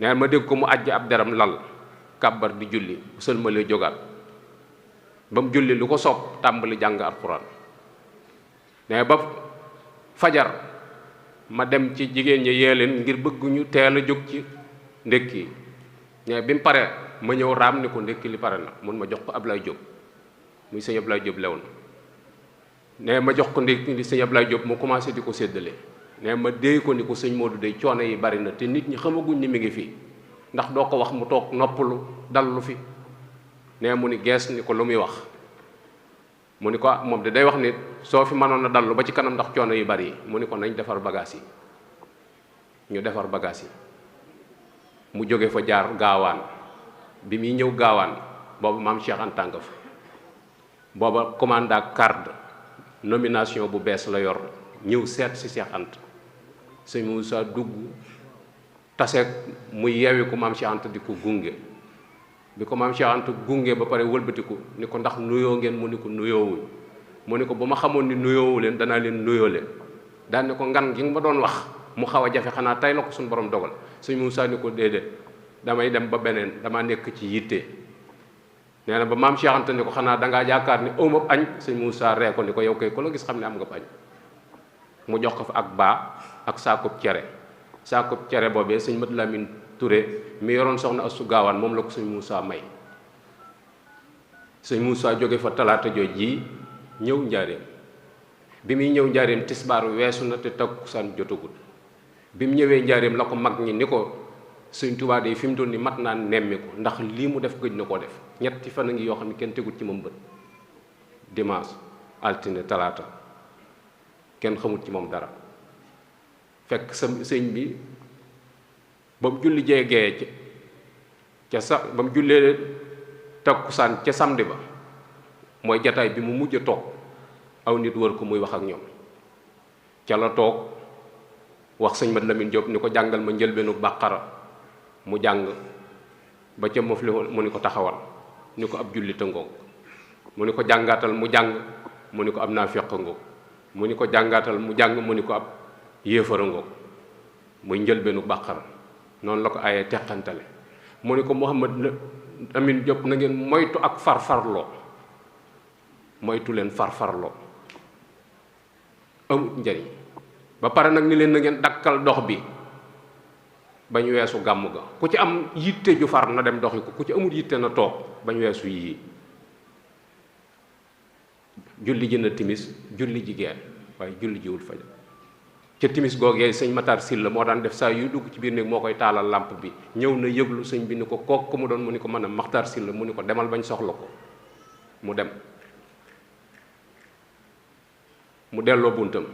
ne ma dégg ko mu àjj ab deram lal kàbbar di julli bu sëlmalee jógaat ba mu julli lu ko soob tàmbali jàng alxuraan ne ba fajar ma dem ci jigéen ñi yee leen ngir bëgg ñu teel a jóg ci ndékki ne bi mu pare ma ñëw raam ni ko ndékki li pare na mun ma jox ko Ablaye Diop muy sëñ Ablaye Diop lew na ne ma jox ko ndékki li sëñ Ablaye Diop mu commencé di ko séddale ne ma déy ko ni ko sëñ Modou day coono yi bari na te nit ñi xamaguñ ni mi ngi fii ndax doo ko wax mu toog noppalu dallu fi ne mu ni gees ni ko lu muy wax mu ni ko moom de day wax ni soo fi mënoon a dallu ba ci kanam ndax coono yu bari yi mu ni ko nañ defar bagage yi ñu defar bagage yi mu jóge fa jaar gaawaan bi muy ñëw gaawaan boobu maam Cheikh Anta nga fa booba commanda carte nomination bu bees la yor ñëw seet si Cheikh Anta sëñ Moussa dugg taseeg muy yewi ko maam Cheikh Anta di ko gunge bi ko maam Cheikh Anta gunge ba pare wëlbatiku ni ko ndax nuyoo ngeen mu ni ko nuyoowuñ mu ni ko bu ma xamoon ni nuyoowu leen danaa leen nuyoo leen daan ni ko ngan gi nga ma doon wax mu xaw a jafe xanaa tey la ko suñu borom dogal sëñ Moussa ni ko déedéet damay dem ba beneen dama nekk ci yitte nee na ba maam Cheikh Anta ni ko xanaa dangaa yaakaar ni awma añ sëñ Moussa ree ko ni ko yow kay ku la gis xam ne am nga añ mu jox ko fa ak baa ak saakub cere boobee sëñ Mat Lamin Touré mi yoroon soxna Astu Gaawaan moom la ko sëñ Moussa may sëñ Moussa jóge fa talaata jooj ji ñëw njaareem bi muy ñëw njaareem tisbaar weesu na te takkusaan jotagul bi mu ñëwee njaareem la ko mag ñi ni ko sëñ Tuubaa de fi mu doon ni mat naa nemmi ko ndax lii mu def gëj na koo def ñetti fan a ngi yoo xam ne kenn tegul ci moom bët dimanche altine talaata kenn xamut ci moom dara fekk sa sëñ bi ba mu julli jeegee ba mu jullee takkusaan ca samedi ba mooy jataay bi mu mujj a toog aw nit wër ko muy wax ak ñoom ca la toog wax sëñ Mat Lamin Jóob ni ko jàngal ma njëlbeenu bàqara mu jàng ba ca mof li mu ni ko taxawal ni ko ab julli tëngoog mu ni ko jàngaatal mu jàng mu ni ko ab naafiq ngoog mu ni ko jàngaatal mu jàng mu ni ko ab yéefara ngoog muy njëlbeenu bàqara noonu la ko ayee teqantale mu ni ko Mouhamad Amin Diop na ngeen moytu ak farfarloo moytu leen farfarloo amut njariñ ba pare nag ni leen na ngeen dakkal dox bi bañ weesu gàmm ga ku ci am yitte ju far na dem doxi ko ku ci amut yitte na toog bañ weesu yii julli ji na timis julli ji gee waaye julli jiwul fajar ca timis googee sëñ Matar Sylla moo daan def saa yu dugg ci biir néeg moo koy taalal làmp bi ñëw na yëglu sëñ bi ni ko kook ku mu doon mu ni ko mën a Matar Sylla mu ni ko demal bañ soxla ko mu dem mu delloo buntam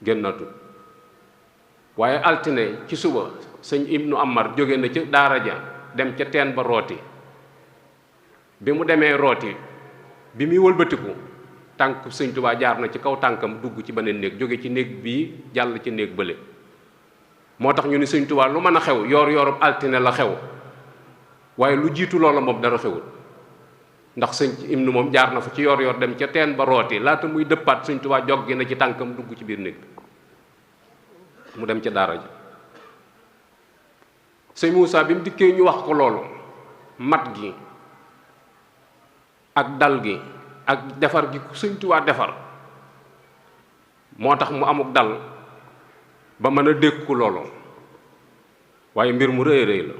génnatul waaye altine ci suba sëñ Ibnu Amar jóge na ca daara ja dem ca teen ba rooti bi mu demee rooti bi muy wëlbatiku tànk sëñ Tuubaa jaar na ci kaw tànkam dugg ci beneen néeg jóge ci néeg bii jàll ci néeg bële moo tax ñu ni sëñ Tuubaa lu mën a xew yoor yoorub altine la xew waaye lu jiitu loola moom dara xewul ndax sëñ Ibnu moom jaar na fa ci yoor yoor dem ca teen ba rooti laata muy dëppaat sëñ Tuubaa jog gi na ci tànkam dugg ci biir néeg bi mu dem ca daara ji sëñ Moussa bi mu dikkee ñu wax ko loolu mat gi ak dal gi ak defar gi ku sëñ Tuubaa defar moo tax mu amuk dal ba mën a dékku loolu waaye mbir mu rëy rëy la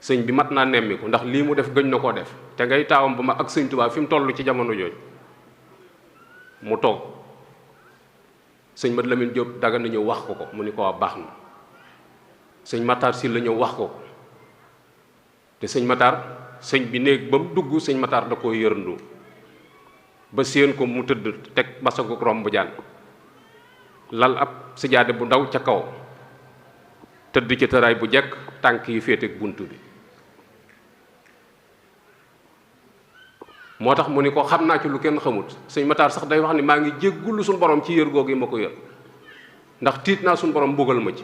sëñ bi mat naa nemmiku ndax lii mu def gëñ na koo def te ngay taawam ba ma ak sëñ Tuubaa fi mu toll ci jamono jooju mu toog sëñ Mat Lamin Jóob daga na ñëw wax ko mu ni ko waa baax na sëñ Matar si la ñëw wax ko te sëñ Matar sëñ bi néeg ba mu dugg sëñ Matar da koo yërndu ba séen ko mu tëdd teg basagu romb jaan lal ab sijaade bu ndaw ca kaw tëdd ci tëraay bu jekk tànk yi féete ak bunt bi moo tax mu ni ko xam naa ci lu kenn xamut sëñ Matar sax day wax ni maa ngi jéggulu suñu borom ci yër googu yi ma ko yër ndax tiit naa suñu borom mbugal ma ci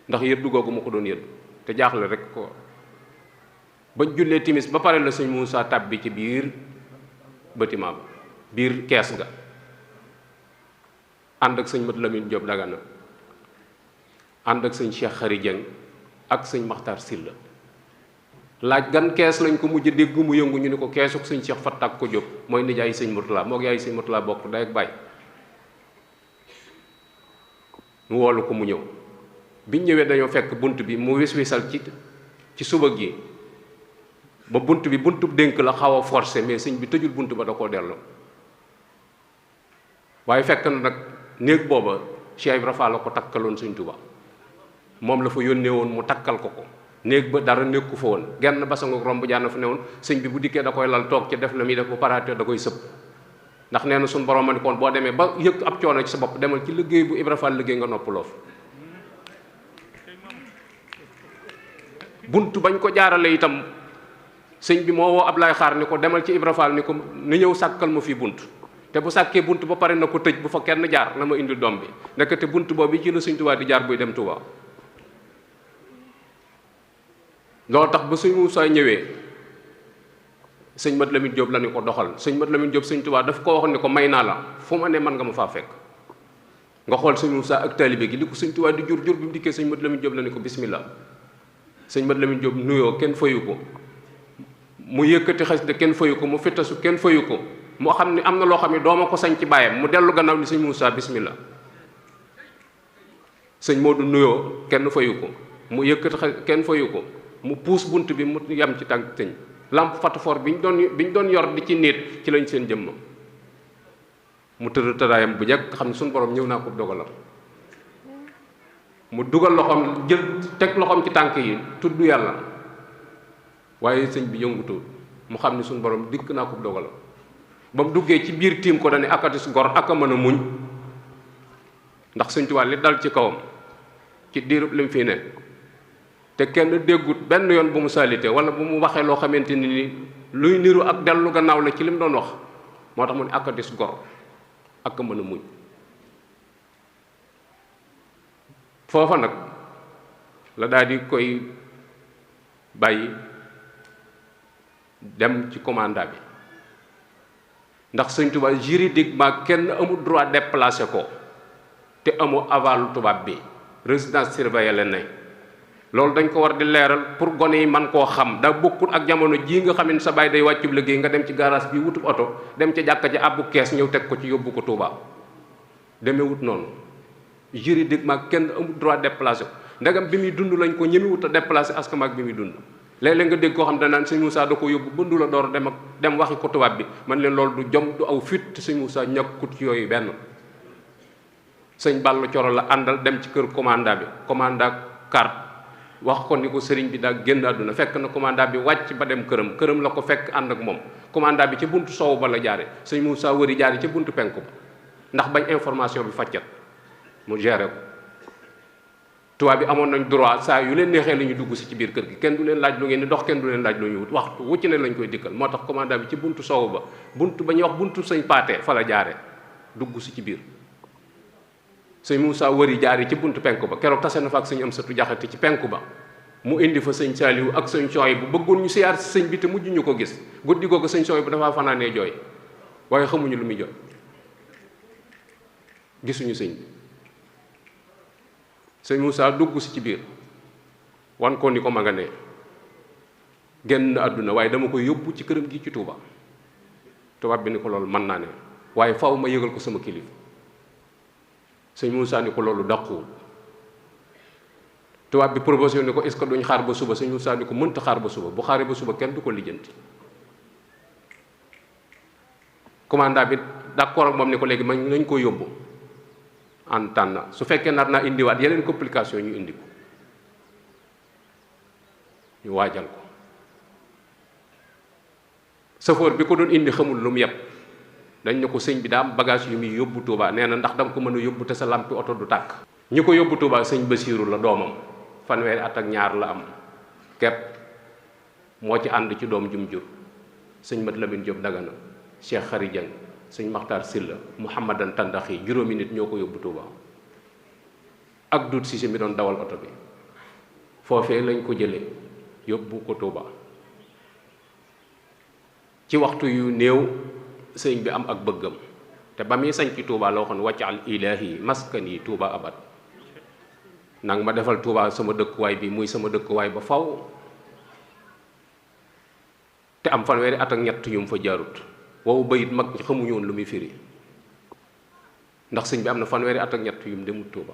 ndax yëddu googu ma ko doon yëddu te jaaxle rek ko ba jullee timis ba pare la sëñ Moussa tàbbi ci biir bâtiment ba biir kees ga ànd ak sëñ Mat Lamin Jóob Dagana ànd ak sëñ Cheikh Xari Jeng ak sëñ Maxtaar Silla laaj gan kees lañ ko mujj dégg mu yëngu ñu ni ko keesuk sëñ Cheikh Fatak ko Jóob mooy nijaay sëñ Murtala moo yaay sëñ Murtala bokk day ak baay mu woolu ko mu ñëw biñ ñëwee dañoo fekk bunt bi mu wis-wisal ci suba gi ba bunt bi buntu dénk la xaw a forcé mais sëñ bi tëjul bunt ba da koo delloo waaye fekk na nag néeg booba Cheikh Ibra Fall la ko takkaloon sëñ Tuubaa moom la fa yónnee woon mu takkal ko néeg ba dara nekku fa woon genn basangu romb jaan fa ne woon sëñ bi bu dikkee da koy lal toog ci def la muy def bu paraate da koy sëpp ndax nee na suñu borom ma ni koon boo demee ba yëg ab coono ci sa bopp demal ci liggéey bu Ibra Fall liggéey nga noppaloo fa bunt bañ ko jaarale itam sëñ bi moo woo Ablaay Xaar ni ko demal ci Ibra Fall ni ko na ñëw sàkkal ma fii bunt te bu sàkkee bunt ba pare na ko tëj bu fa kenn jaar na ma indi doom bi nekkate bunt boobu ci la sëñ Tuubaa di jaar buy dem Tuubaa loolu tax ba sëñ Muusaa ñëwee sëñ Mat Lamin Jóob la ni ko doxal sëñ Mat Lamin Jóob sëñ Tuubaa daf ko wax ni ko may naa la fu ma ne man nga ma faa fekk nga xool sëñ Muusaa ak taalibe gi li ko sëñ Tuubaa di jur bi mu dikkee sëñ Mat Lamin Jóob la ni ko bismillah sëñ Mat Lamin Jóob nuyoo kenn fayu ko mu yëkkati xas de kenn fayu ko mu fittasu kenn fayu ko moo xam ne am na loo xam ne dooma ko sañ ci bàyyam mu dellu gannaaw ni sëñ Muusaa bismillah sëñ Moodu nuyoo kenn fayu ko mu yëkkati xas kenn fayu ko mu puus bunt bi mu yam ci tànk tëñ lampe fatafoor bi ñu doon yor di ci niit ci lañ seen jëmm mu tëdd tëraayam bu njëkk xam ne suñu borom ñëw naa ko dogalam mu dugal loxoom jël teg loxoom ci tànk yi tudd yàlla waaye sëñ bi yëngutul mu xam ne suñu borom dikk naa ko dogalam ba mu duggee ci biir tiim ko dane akatis gor aka mën a muñ ndax sëñ Tuubaa li dal ci kawam ci diirub lim fii ne te kenn déggut benn yoon bu mu salité wala bu mu waxee loo xamante ni luy niru ak dellu gannaaw la ci lim doon wax moo tax mu ne akatis gor aka mën a muñ foofa nag la daal di koy bàyyi dem ci commandant bi ndax sëñ Tuubaa juridiquement kenn amul droit déplacer ko te amoo aval tubaab bi résidence surveillée la ne loolu dañ ko war di leeral pour gone yi man koo xam da bokkul ak jamono jii nga xam ne sa baay day wàccub liggéey nga dem ci garage bi wutub oto dem ca jàkka ji àbbu kees ñëw teg ko ci yóbbu ko Tuubaa demee wut noonu juridiquement kenn amul droit déplacer ko ndegam bi muy dund lañ ko ñemi wut a déplacer askan ak bi muy dund léeg-léeg nga dégg koo xam ne naan sëñ Moussa da ko yóbbu bëndu la door dem waxi ko tubaab bi man leen loolu du jom du aw fit sëñ Moussa ñàkkut ci yooyu benn sëñ Balla Coro la àndal dem ci kër commandant bi commandant carte wax ko ni ko sëriñ bi daa génn àdduna fekk na commandant bi wàcc ba dem këram la ko fekk ànd ak moom commandant bi ci buntu soow ba la jaare sëñ Moussa wëri jaare ci buntu penku ba ndax bañ information bi faccat mu géré ko tubaab bi amoon nañ droit saa yu leen neexee la ñu dugg si ci biir kër gi kenn du leen laaj lu ngeen di dox kenn du leen laaj lu ñu wut waxtu wucc ne lañ koy dikkal moo tax commandant bi ci buntu soow ba buntu ba ñuy wax buntu sëñ Paate fa la jaare dugg si ci biir sëñ Moussa wëri jaare ci buntu penku ba keroog tase na fa ak sëñ Amsatu Jaxate ci penku ba mu indi fa sëñ Saaliw ak sëñ Sooy bu bëggoon ñu siyaar si sëñ bi te mujj ñu ko gis guddi googu sëñ Sooy bu dafaa fanaanee jooy waaye xamuñu lu muy jooy gisuñu sëñ bi sëñ Moussa dugg si ci biir wan ko ni ko ma nga ne génn àdduna waaye dama ko yóbbu ci këram gi ci Touba tubaab bi ni ko loolu mën naa ne waaye faw ma yëgal ko sama kilifa sëñ Moussa ni ko loolu dàquwul tubaab bi proposé ni ko est-ce que duñ xaar ba suba sëñ Moussa ni ko mënta xaar ba suba bu xaaree ba suba kenn du ko lijjanti. commandant bi d'accord ak moom ni ko léegi man nañ ko yóbbu en tànn su fekkee nar naa indiwaat yeneen complication ñu indi ko ñu waajal ko. safoor bi ko doon indi xamul lu mu yeb dañ ne ko sëñ bi daa am bagage yu muy yóbbu Touba nee na ndax danga ko mën a yóbbu te sa lampi oto du tàkk. ñi ko yóbbu Touba sëñ Basiiru la doomam fanweeri at ak ñaar la am kepp moo ci ànd ci doom jum jur sëñ Mat Lamin Jóob Dagana Cheikh Xari Jang sëñ Maxtaar Silla Mouhamadan Tandaxi juróomi nit ñoo ko yóbbu Touba ak Dut Sise mi doon dawal oto bi foofee lañ ko jëlee yóbbu ko Touba ci waxtu yu néew sëñ bi am ak bëggam te ba muy sañ ci Touba la waxoon waccal ilaahi maskani Touba abad nang ma defal Touba sama dëkkuwaay bi muy sama dëkkuwaay ba faw te am fanweeri at ak ñett yu mu fa jaarut woowu bayit mag ñi xamuñu woon lu muy firi ndax sëñ bi am na fanweeri at ak ñett yu mu demut Touba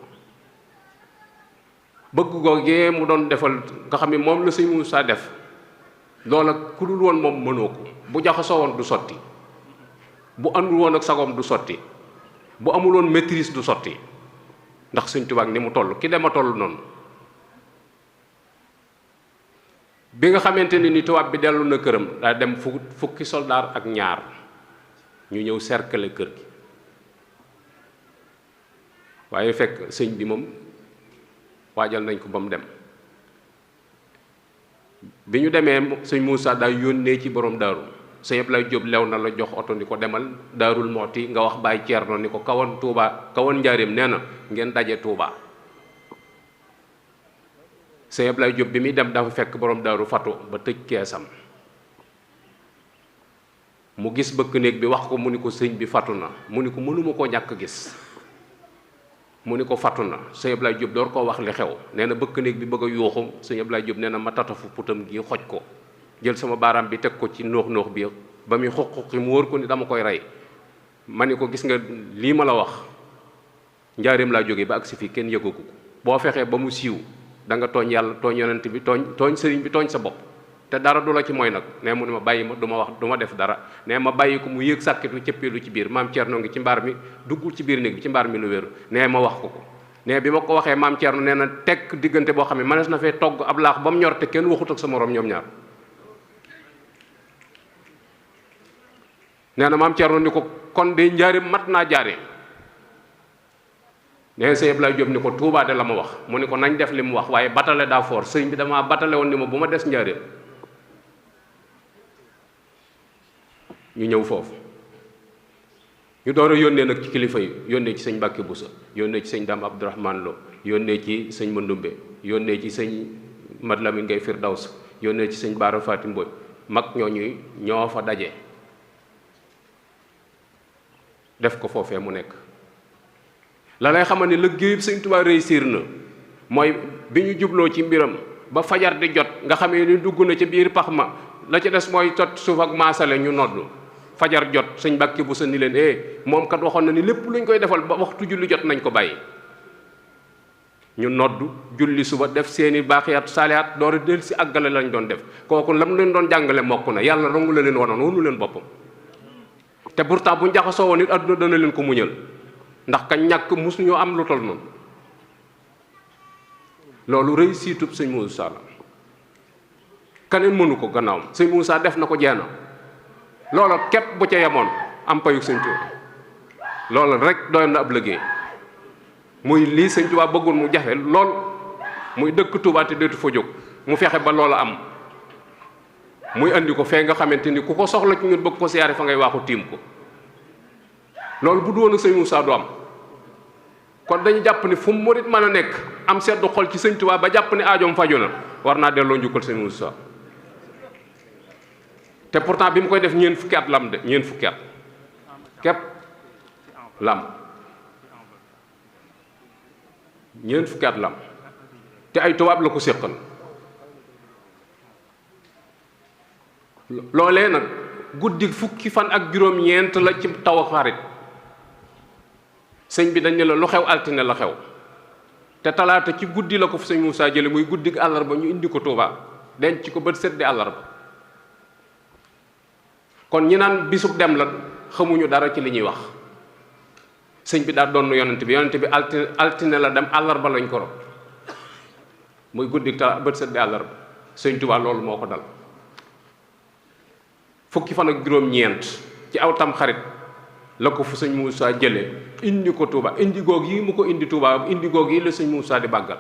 bëgg googee mu doon defal nga xam ne moom la sëñ Moussa def loola ku dul woon moom mënoo ko bu jaxasoo woon du sotti bu àndul woon ak sagoom du sotti bu amul woon maîtrise du sotti ndax sëñ Tuubaa ni mu toll ki dema toll noonu bi nga xamante ne ni tubaab bi dellu na këram daa dem fukki soldaar ak ñaar ñu ñëw cercle kër gi waaye fekk sëñ bi moom waajal nañ ko ba mu dem bi ñu demee sëñ Moussa daa yónnee ci borom daaru sëñ Ablaye Diop lew na la jox oto ni ko demal Daarul Mooti nga wax Baay Ceerno ni ko kawoon Touba kawoon njaareem nee na ngeen daje Touba. sëñ Ablaye Diop bi muy dem dafa fekk borom daaru fatu ba tëj keesam mu gis bëkk néeg bi wax ko mu ni ko sëñ bi fatu na mu ni ko mënuma koo ñàkk gis mu ni ko fatu na sëñ Ablaye Diop door koo wax li xew nee na bëkk néeg bi bëgg a yuuxu sëñ Ablaye Diop nee na ma tatafu putam gi xoj ko jël sama baaraam bi teg ko ci noox bi ba muy xuqi mu wóor ko ni dama koy rey ma ni ko gis nga lii ma la wax njaareem laa jógee ba agsi fii kenn yëgagu ko boo fexee ba mu siiw da nga tooñ yàlla tooñ yonent bi tooñ sëriñ bi tooñ sa bopp te dara du la ci mooy nag nee mu ne ma bàyyi ma du ma wax du ma def dara nee ma bàyyi ko mu yéeg sàkkitu cëppeelu ci biir maam Thierno ngi ci mbaar mi duggul ci biir néeg bi ci mbaar mi lu wéru nee ma wax ko nee bi ma ko waxee maam Thierno nee na tekk diggante boo xam ne mënees na fee togg ab laax ba mu ñor te kenn waxut ak sa morom ñoom ñaar nee na maam Thierno ni ko kon de njaarim mat naa jaare nee sëñ Ablaye Diop ni ko Touba de la ma wax mu ni ko nañ def li mu wax waaye batale daa foor sëñ bi damaa batale woon ni ma bu ma des njaarim ñu ñëw foofu ñu door a yónnee nag ci kilifa yi yónnee ci sëñ Mbàkke Busa yónnee ci sëñ Dame Abdourahmane Lo yónnee ci sëñ Mandumbe yónnee ci sëñ Mat Lamin Ngay Firdaws yónnee ci sëñ Baara Faati Mboy mag ñooñu ñoo fa daje def ko foofee mu nekk la lay xamal ne liggéeyub sëñ Tuubaa réussir na mooy bi ñu jubloo ci mbiram ba fajar di jot nga xamee ni dugg na ca biir pax ma la ca des mooy tot suuf ak maasale ñu noddu fajar jot sëñ Mbàkke bu sa ni leen moom kat waxoon na ni lépp luñ koy defal ba waxtu julli jot nañ ko bàyyi ñu noddu julli suba def seeni baaxiyaat saalihaat door a del si àggale lañ doon def kooku lam leen doon jàngale mokk na yàlla rongu la leen wanoon wonu leen boppam te pourtant bu njaxasoo woon it adduna dana leen ko muñal ndax ka ñàkk mosuñoo am lu tol noonu loolu réussitub sëñ Moussa la keneen mënu ko gannaawam sëñ Moussa def na ko jeena loola képp bu ca yemoon am payug sëñ Tuubaa loola rek doy na ab liggéey muy lii sëñ Tuubaa bëggul mu jafe lool muy dëkk Tuubaa te deetu fa jóg mu fexe ba loola am muy andi ko fee nga xamante ni ku ko soxla ci ñun bëgg ko siyaare fa ngay waaxu tiim ko loolu bu du woon ak sëñ Moussa du am kon dañu jàpp ni fu mu murit mën a nekk am seddu xol ci sëñ Tuubaa ba jàpp ni aajoom faju na war naa delloo njukkal sëñ Moussa te pourtant bi mu koy def ñeent fukki at lam de ñeent fukki at képp lam ñeent fukki at lam te ay tubaab la ko séqal loolee nag guddi fukki fan ak juróom-ñeent la ci taw xarit sëñ bi dañ ne la lu xew altine la xew te talaata ci guddi la ko fi sëñ Moussa jële muy guddi àllarba ñu indi ko Touba denc ko bët set di àllarba. kon ñi naan bisub dem la xamuñu dara ci li ñuy wax. sëñ bi daal doon yonent bi altine la dem àllarba lañ ko rob muy guddi bët set di àllarba sëñ Touba loolu moo ko dal. fukki fan ak juróom-ñeent ci aw tam xarit la ko fu sëñ Moussa jëlee indi ko Touba indi goog yi mu ko indi Touba indi goog yi la sëñ Moussa di màggal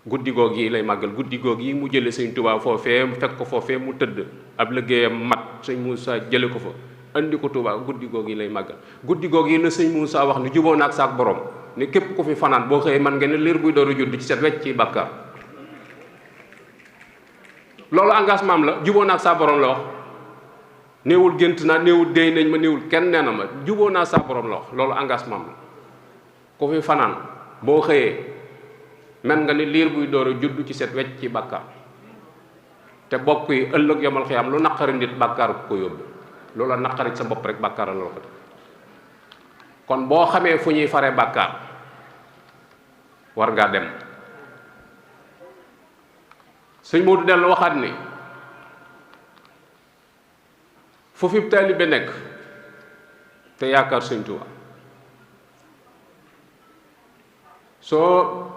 guddi goog yi lay màggal guddi goog yi mu jële sëñ Touba foofee mu fekk ko foofee mu tëdd ab liggéeyam mat sëñ Moussa jële ko fa indi ko Touba guddi goog yi lay màggal guddi goog yi la sëñ Moussa wax ni juboo naag saak borom ne képp ku fi fanaan boo xëyee man ngeen ne liir buy dooru judd ci set wecc ci bàkkaar loolu engagement am la juboo naag saa borom la wax néewul gént naa néewul déy nañ ma néewul kenn nee na ma juboo naa saa borom la wax loolu engagement am la ku fi fanaan boo xëyee men nga ni liir buy door a judd ci set wecc ci bàkkaar te bokk yi ëllëg yomal xiyaam lu naqari nit bàkkaar ko yóbbu loolu la naqari sa bopp rek bàkkaar la ko def kon boo xamee fu ñuy fare bàkkaar war ngaa dem. sëñ Modou dellu waxaat ni fu fi taalibe nekk te yaakaar sëñ Tuubaa soo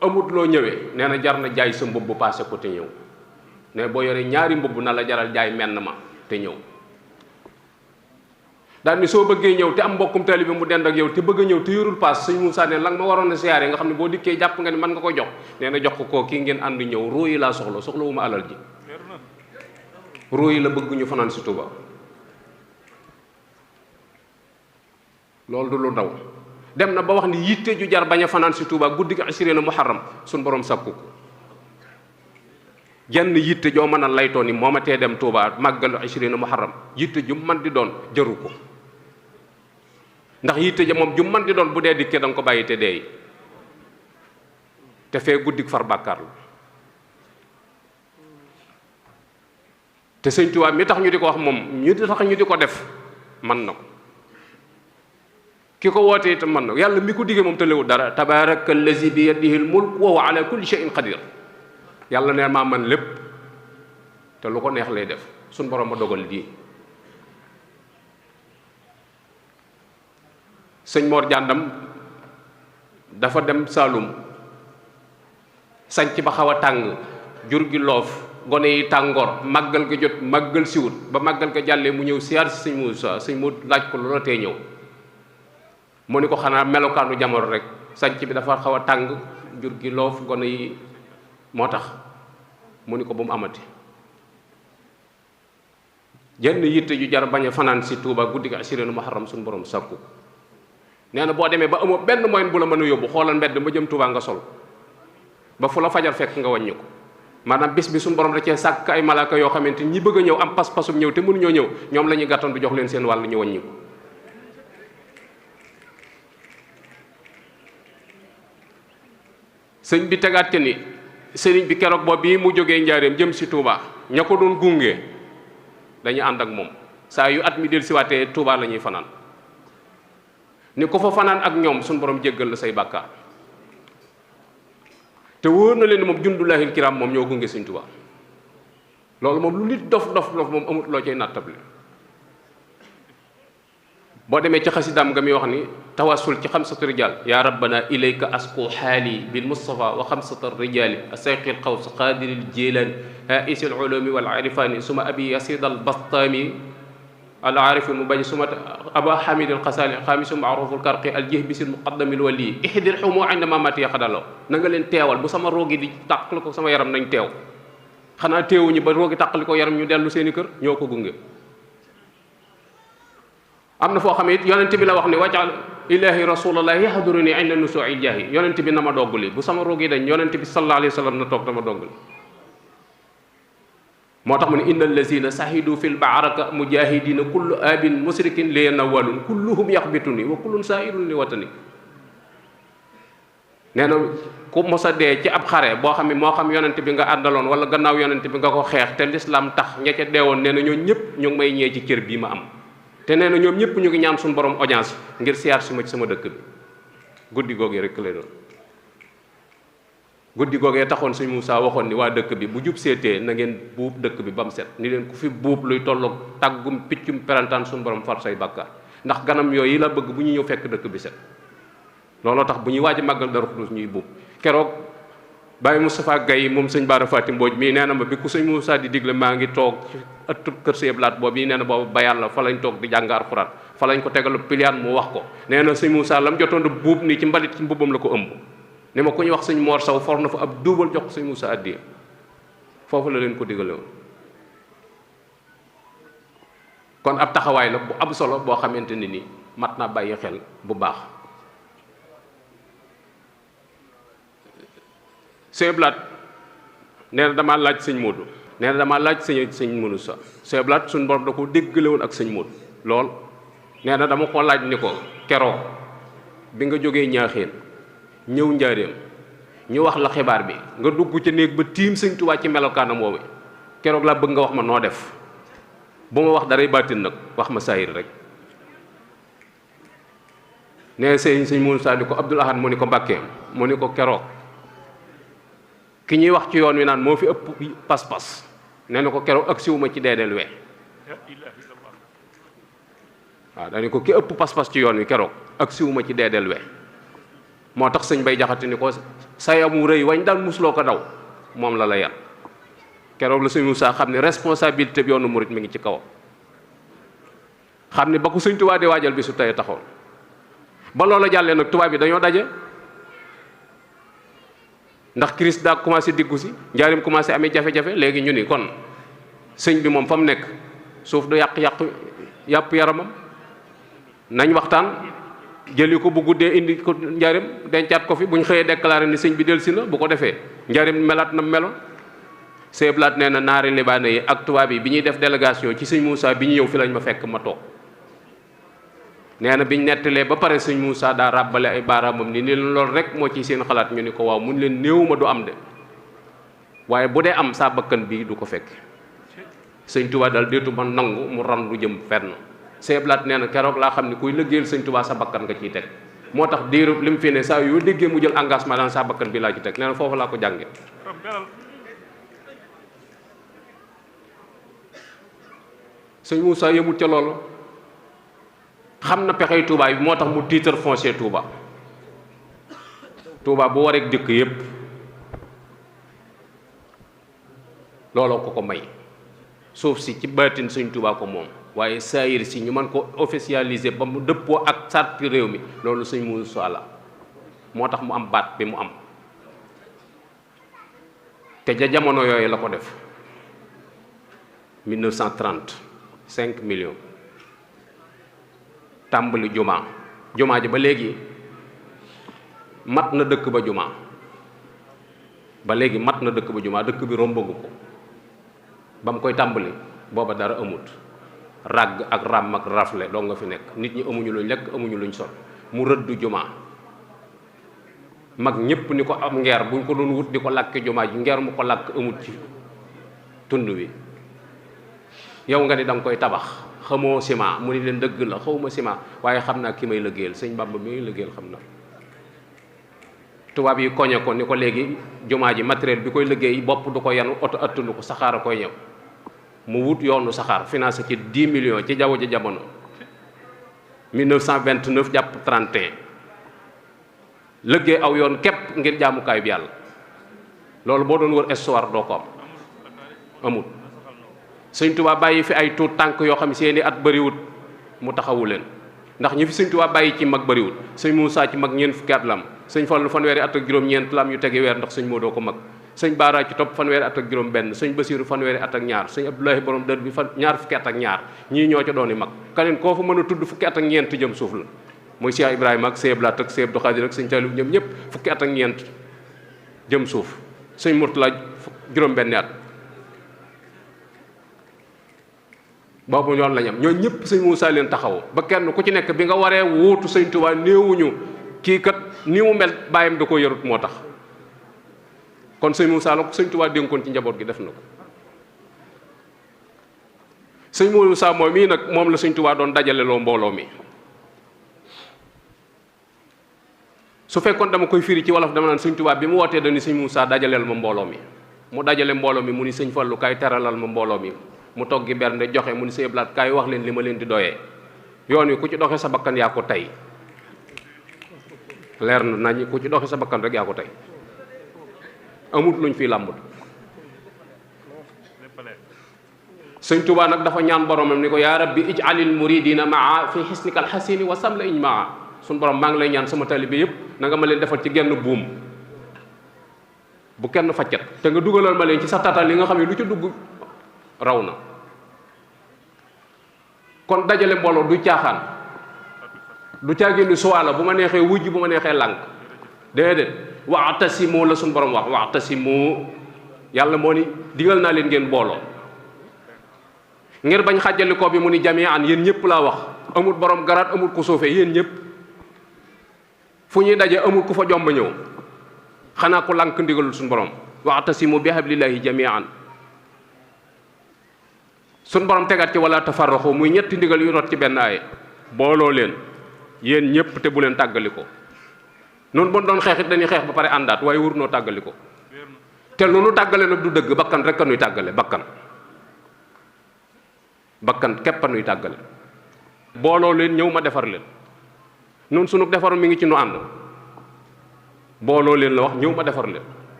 amut loo ñëwee nee na jar na jaay sa mbubb paase ko te ñëw ne boo yoree ñaari mbubb na la jaral jaay menn ma te ñëw daal ni soo bëggee ñëw te am mbokkum taalibe mu dend ak yow te bëgg a ñëw te yorul paas sëñ Moussa ne la nga ma waroon a siyaare nga xam ne boo dikkee jàpp nga ni mën nga ko jox nee na jox ko kii ngeen ànd ñëw ruu yi laa soxla wu ma alal ji ruu yi la bëgg ñu fanaan si Touba loolu du lu ndaw dem na ba wax ni yitte ju jar bañ a fanaan si Touba guddi gi asirina muharram suñ borom sakku ko jenn yitte joo mën a laytoo ni moo ma tee dem Touba màggalu asirina muharram yitte ju man di doon jëru ko ndax yitte ja moom ju man di doon bu dee dikkee da nga ko bàyyi te deey te fee guddik far bàkkaar la te sëñ Tuubaa mi tax ñu di ko wax moom ñu tax ñu di ko def man na ko ki ko wootee itam man na ko yàlla mi ko diggee moom te lewul dara tabaaraka allazi bi yadihi al mulk wa huwa ala kulli shay'in qadir yàlla ne maa man lépp te lu ko neex lay def suñ borom ma dogal lii sëñ Mor Jàndam dafa dem Saalum sanc ba xaw a tàng jur gi loof gone yi tàngoor màggal ko jot màggal siwut ba màggal ko jàllee mu ñëw siyaar si sëñ Moussa sëñ mu laaj ko loola tee ñëw mu ni ko xanaa melokaanu jamono rek sanc bi dafa xaw a tàng jur gi loof gone yi moo tax mu ni ko bu mu amati jenn yitte ju jar bañ a fanaan si Touba guddi gi asirinu muharram suñu borom sakku nee na boo demee ba amoo benn moyen bu la mën a yóbbu xoolal mbedd ma jëm Touba nga sol ba fu la fajar fekk nga wàññi ko maanaam bis bi suñu borom da cee sàkk ay malaaka yoo xamante ñi bëgg a ñëw am pas-pasum ñëw te mënuñoo ñëw ñoom la ñuy gàttandu jox leen seen wàll ñu wàññi ko sëñ bi tegaat te ni sëriñ bi keroog boobu bii mu jógee njaareem jëm si Touba ña ko doon gunge dañuy ànd ak moom saa yu at mi del siwaatee Touba la ñuy fanaan ni ko fa fanaan ak ñoom suñu borom jéggal la say bàkkaar te wóor na leen ni moom jundullaahil kiram moom ñoo gunge sëñ Touba loolu moom lu nit dof moom amut loo cay nattable boo demee ci xasidaam nga mi wax ni tawassul ci xamsatu rijal ya rabbana ilayka asqu xaali bil mustafa wa xamsata rijali asayqil xaws qadiril jilan haisil ulumi wal arifani suma abi yasid al bastami al arifin mu bañ suma aba hamid al xasali xaamisu maaruful karqi al jihbisil muqaddamil wali ihdir xumu inda mamati xadalo na nga leen teewal bu sama roogi di tàqali ko sama yaram nañ teew xanaa teewuñu ba roogi tàqali ko yaram ñu dellu seeni kër ñoo ko gunge am na foo xam ne it yonent bi la wax ni wajal ilahi rasulallah yahduruni inda nusuil jaahi yonent bi na ma dogguli bu sama roog yi dañ yonent bi sallallahu alayhi wa sallam na toog dama dogguli moo tax mu ne inna allazina sahidu fil baaraka mujahidina kullu abin musrikin li nawalun kulluhum yaxbituni wa kullun sairun li watani nee na ku mos a dee ci ab xare boo xam ne moo xam yonent bi nga àndaloon wala gannaaw yonent bi nga ko xeex te l'islam tax ña ca deewoon nee na ñoo ñëpp ñu ngi may ñee ci cër bii ma am te nee na ñoom ñëpp ñu ngi ñaan suñu borom audience ngir siyaar si ma ci sama dëkk bi guddi googee rek lay doon. guddi googee taxoon sëñ Moussa waxoon ni waa dëkk bi bu jub seetee na ngeen buub dëkk bi ba mu set ni leen ku fi buub luy tolloog tàggum piccum perantaan suñu borom far say bàkkaar ndax ganam yooyu la bëgg bu ñu ñëw fekk dëkk bi set. looloo tax bu ñuy waaj a màggal Daaru Xudoos ñuy buub. keroog Baye Moustapha Gaye moom sëñ Bara Fatim Mbooj mii nee na ma bi ku sëñ Moussa di digle maa ngi toog ëttu kër Sëñ Blaat boobu yi nee na boobu bayal la fa lañ toog di jàng Alxuraan fa lañ ko tegal piliyaan mu wax ko nee na sëñ Moussa lam jotoon buub nii ci mbalit ci mbubbam la ko ëmb ni ma ku ñu wax sëñ Mor Saw for na fa ab duubal jox ko sëñ Moussa addiya foofu la leen ko digale woon. kon ab taxawaay la bu am solo boo xamante ne ni mat naa bàyyi xel bu baax. Sëñ Blaat nee na damaa laaj sëñ Modou nee na damaa laaj sëñ Modou sa Sëñ Blaat suñu borom da ko déggale woon ak sëñ Modou lool nee na dama ko laaj ni ko keroog bi nga jógee ñaaxeen ñëw njaareem ñu wax la xibaar bi nga dugg ca néeg ba tiim sëñ Tuubaa ci melokaanam woowu keroog laa bëgg nga wax ma noo def bu ma wax daray baatin nag wax ma saayir rek. nee sëñ Modou sa ni ko Abdoul Ahad mu ni ko Mbàkke mu ni ko keroog ki ñuy wax ci yoon wi naan moo fi ëpp pas-pas nee na ko keroog ak siwuma ci deedeel we waaw dañu ko ki ëpp pas-pas ci yoon wi keroog ak siwuma ci deedeel we moo tax sëñ Bay Jaxate ni ko sayamu rëy wañ daan musloo ko daw moom la yar keroog la sëñ Moussa xam ne responsabilité bi yoonu murit mi ngi ci kawam xam ne ba ko sëñ Tuubaa di waajal bi su tey taxoon ba loola jàllee nag tubaab bi dañoo daje ndax crise daa commencé diggu si njaarim commencé amee jafe-jafe léegi ñu ni kon sëñ bi moom fa mu nekk suuf du yàpp yaramam nañ waxtaan jëli ko bu guddee indi ko njaarim dencaat ko fi bu ñu xëyee déclaré ni sëñ bi dellusi na bu ko defee njaarim melaat na meloon. Sëñ Blaat nee na naari libaane yi ak tubaab yi bi ñuy def délégation ci sëñ Moussa bi ñu ñëw fi lañ ma fekk ma toog nee na biñ nettalee ba pare sëñ Moussa daa ràbbale ay baaraamam ni leen loolu rek moo ci seen xalaat ñu ni ko waaw mun leen néewuma du am de waaye bu dee am saa bakkan bii du ko fekk. sëñ Touba daal déetu ma nangu mu randu jëm fenn. Sëñ Blaat nee na keroog laa xam ne kuy liggéeyal sëñ Touba sa bakkan nga ciy teg moo tax diiru li mu fi ne saa yoo déggee mu jël engagement daan saa bakkan bi laa ci teg nee na foofu laa ko jànge sëñ Moussa yëmut ca loolu xam na pexey Touba yi moo tax mu titre foncier Touba bu wareeg dëkk yépp looloo ko may suuf si ci baatin sëñ Touba ko moom waaye saayir si ñu mën ko officialiser ba mu dëppoo ak sarti réew mi loolu sëñ Moussa la moo tax mu am baat bi mu am te ja jamono yooyu la ko def 1930 5 millions tàmbali jumaa ji ba léegi mat na dëkk ba jumaa dëkk bi rombagu ko ba mu koy tàmbali booba dara amut ràgg ak ràmm ak rafle doo nga fi nekk nit ñi amuñu luñ lekk amuñu luñ sol mu rëddu jumaa mag ñépp ni ko am ngeer buñ ko doon wut di ko làkke jumaa ji ngeer mu ko làkk amut ci tund wi yow nga ni da nga koy tabax xamoo ciment mu ni leen dëgg la xawma ciment waaye xam naa ki may liggéeyal sëñ Bamba mi liggéeyal xam na tubaab yi koñe ko ni ko léegi jumaa ji matériel bi koy liggéey bopp du ko yanu oto attunu ko saxaar a koy ñëw mu wut yoonu saxaar financé ci 10 millions ci jaww ji jamono 1929 jàpp 31 liggéey aw yoon képp ngir jaamukaay bi yàlla loolu boo doon wër histoire doo ko am amul sëñ Tuubaa bàyyi fi ay tuut tànk yoo xam seeni at bëriwut mu taxawu leen ndax ñi fi sëñ Tuubaa bàyyi ci mag bëriwut sëñ Moussa ci mag ñeent fukki at la am sëñ Fallu fanweeri at ak juróom-ñeent la am yu tegi weer ndax sëñ Modou ko mag sëñ Baara ci topp fanweeri at ak juróom benn sëñ Basiiru fanweeri at ak ñaar sëñ Abdoulahi borom dër bi ñaar fukki at ak ñaar ñii ñoo ca dooni mag kaneen koo fa mën a tudd fukki at ak ñeent jëm suuf la muy Cheikh Ibrahima ak Sëñ Blaat ak Sëñ Abdou Khadir ak sëñ Taalib ñoom ñëpp fukki at ak ñeent jëm suuf sëñ Murtala juróom benni at boobu yoon lañ am ñoo ñëpp sëñ Moussa leen taxaw ba kenn ku ci nekk bi nga waree wuutu sëñ Tuubaa néewuñu kii kat ni mu mel bàyyam da ko yarut moo tax kon sëñ Moussa la ko sëñ Tuubaa dénkoon ci njaboot gi def na ko sëñ Moussa moom mii nag moom la sëñ Tuubaa doon dajale loo mbooloo mi su fekkoon dama koy firi ci wolof dama naan sëñ Tuubaa bi mu wootee dañu sëñ Moussa dajaleel ma mbooloo mi mu dajale mbooloo mi mu ni sëñ Fallu kaay teralal ma mbooloo mi mu toggi bernde joxe mu ni sëñ Blaat kaay wax leen li ma leen di doyee yoon wi ku ci doxee sa bakkan yaa ko tey leer na nañ ku ci doxee sa bakkan rek yaa ko tey amut luñ fi làmbut. sëñ Tuubaa nag dafa ñaan boromam ni ko yaa rabbi ij'alil muridina maa fi xisnikal xasini wa samla iñ maa suñ borom maa ngi lay ñaan sama taalibe yëpp na nga ma leen defal ci genn buum bu kenn faccat te nga dugalal ma leen ci sa tatal li nga xam ne lu ci dugg raw na. kon dajale mbooloo du caaxaan du caagin ni suwaala bu ma neexee wujj bu ma neexee lànk déedéet wa'tasimu la suñ borom wax wa'tasimu yàlla moo ni digal naa leen ngeen booloo ngir bañ xàjjalikoo bi mu ni jami'an yéen ñëpp laa wax amul borom garaat amul ku suufee yéen ñëpp fu ñuy daje amul ku fa jomb ñëw xanaa ku lànk ndigalul suñu borom wa'tasimu bi hablillahi jami'an suñu borom tegaat ci wala tafarraqu muy ñetti ndigal yu rot ci benn aaye booloo leen yéen ñëpp te bu leen tàggaliko noonu bon doon xeexit dañuy xeex ba pare àndaat waaye wur noo tàggaliko te lu nu tàggale nag du dëgg bakkan rek a nuy tàggale bakkan képp a nuy tàggale booloo leen ñëw ma defar leen noonu sunu defaru mi ngi ci nu ànd booloo leen la wax ñëw ma defar leen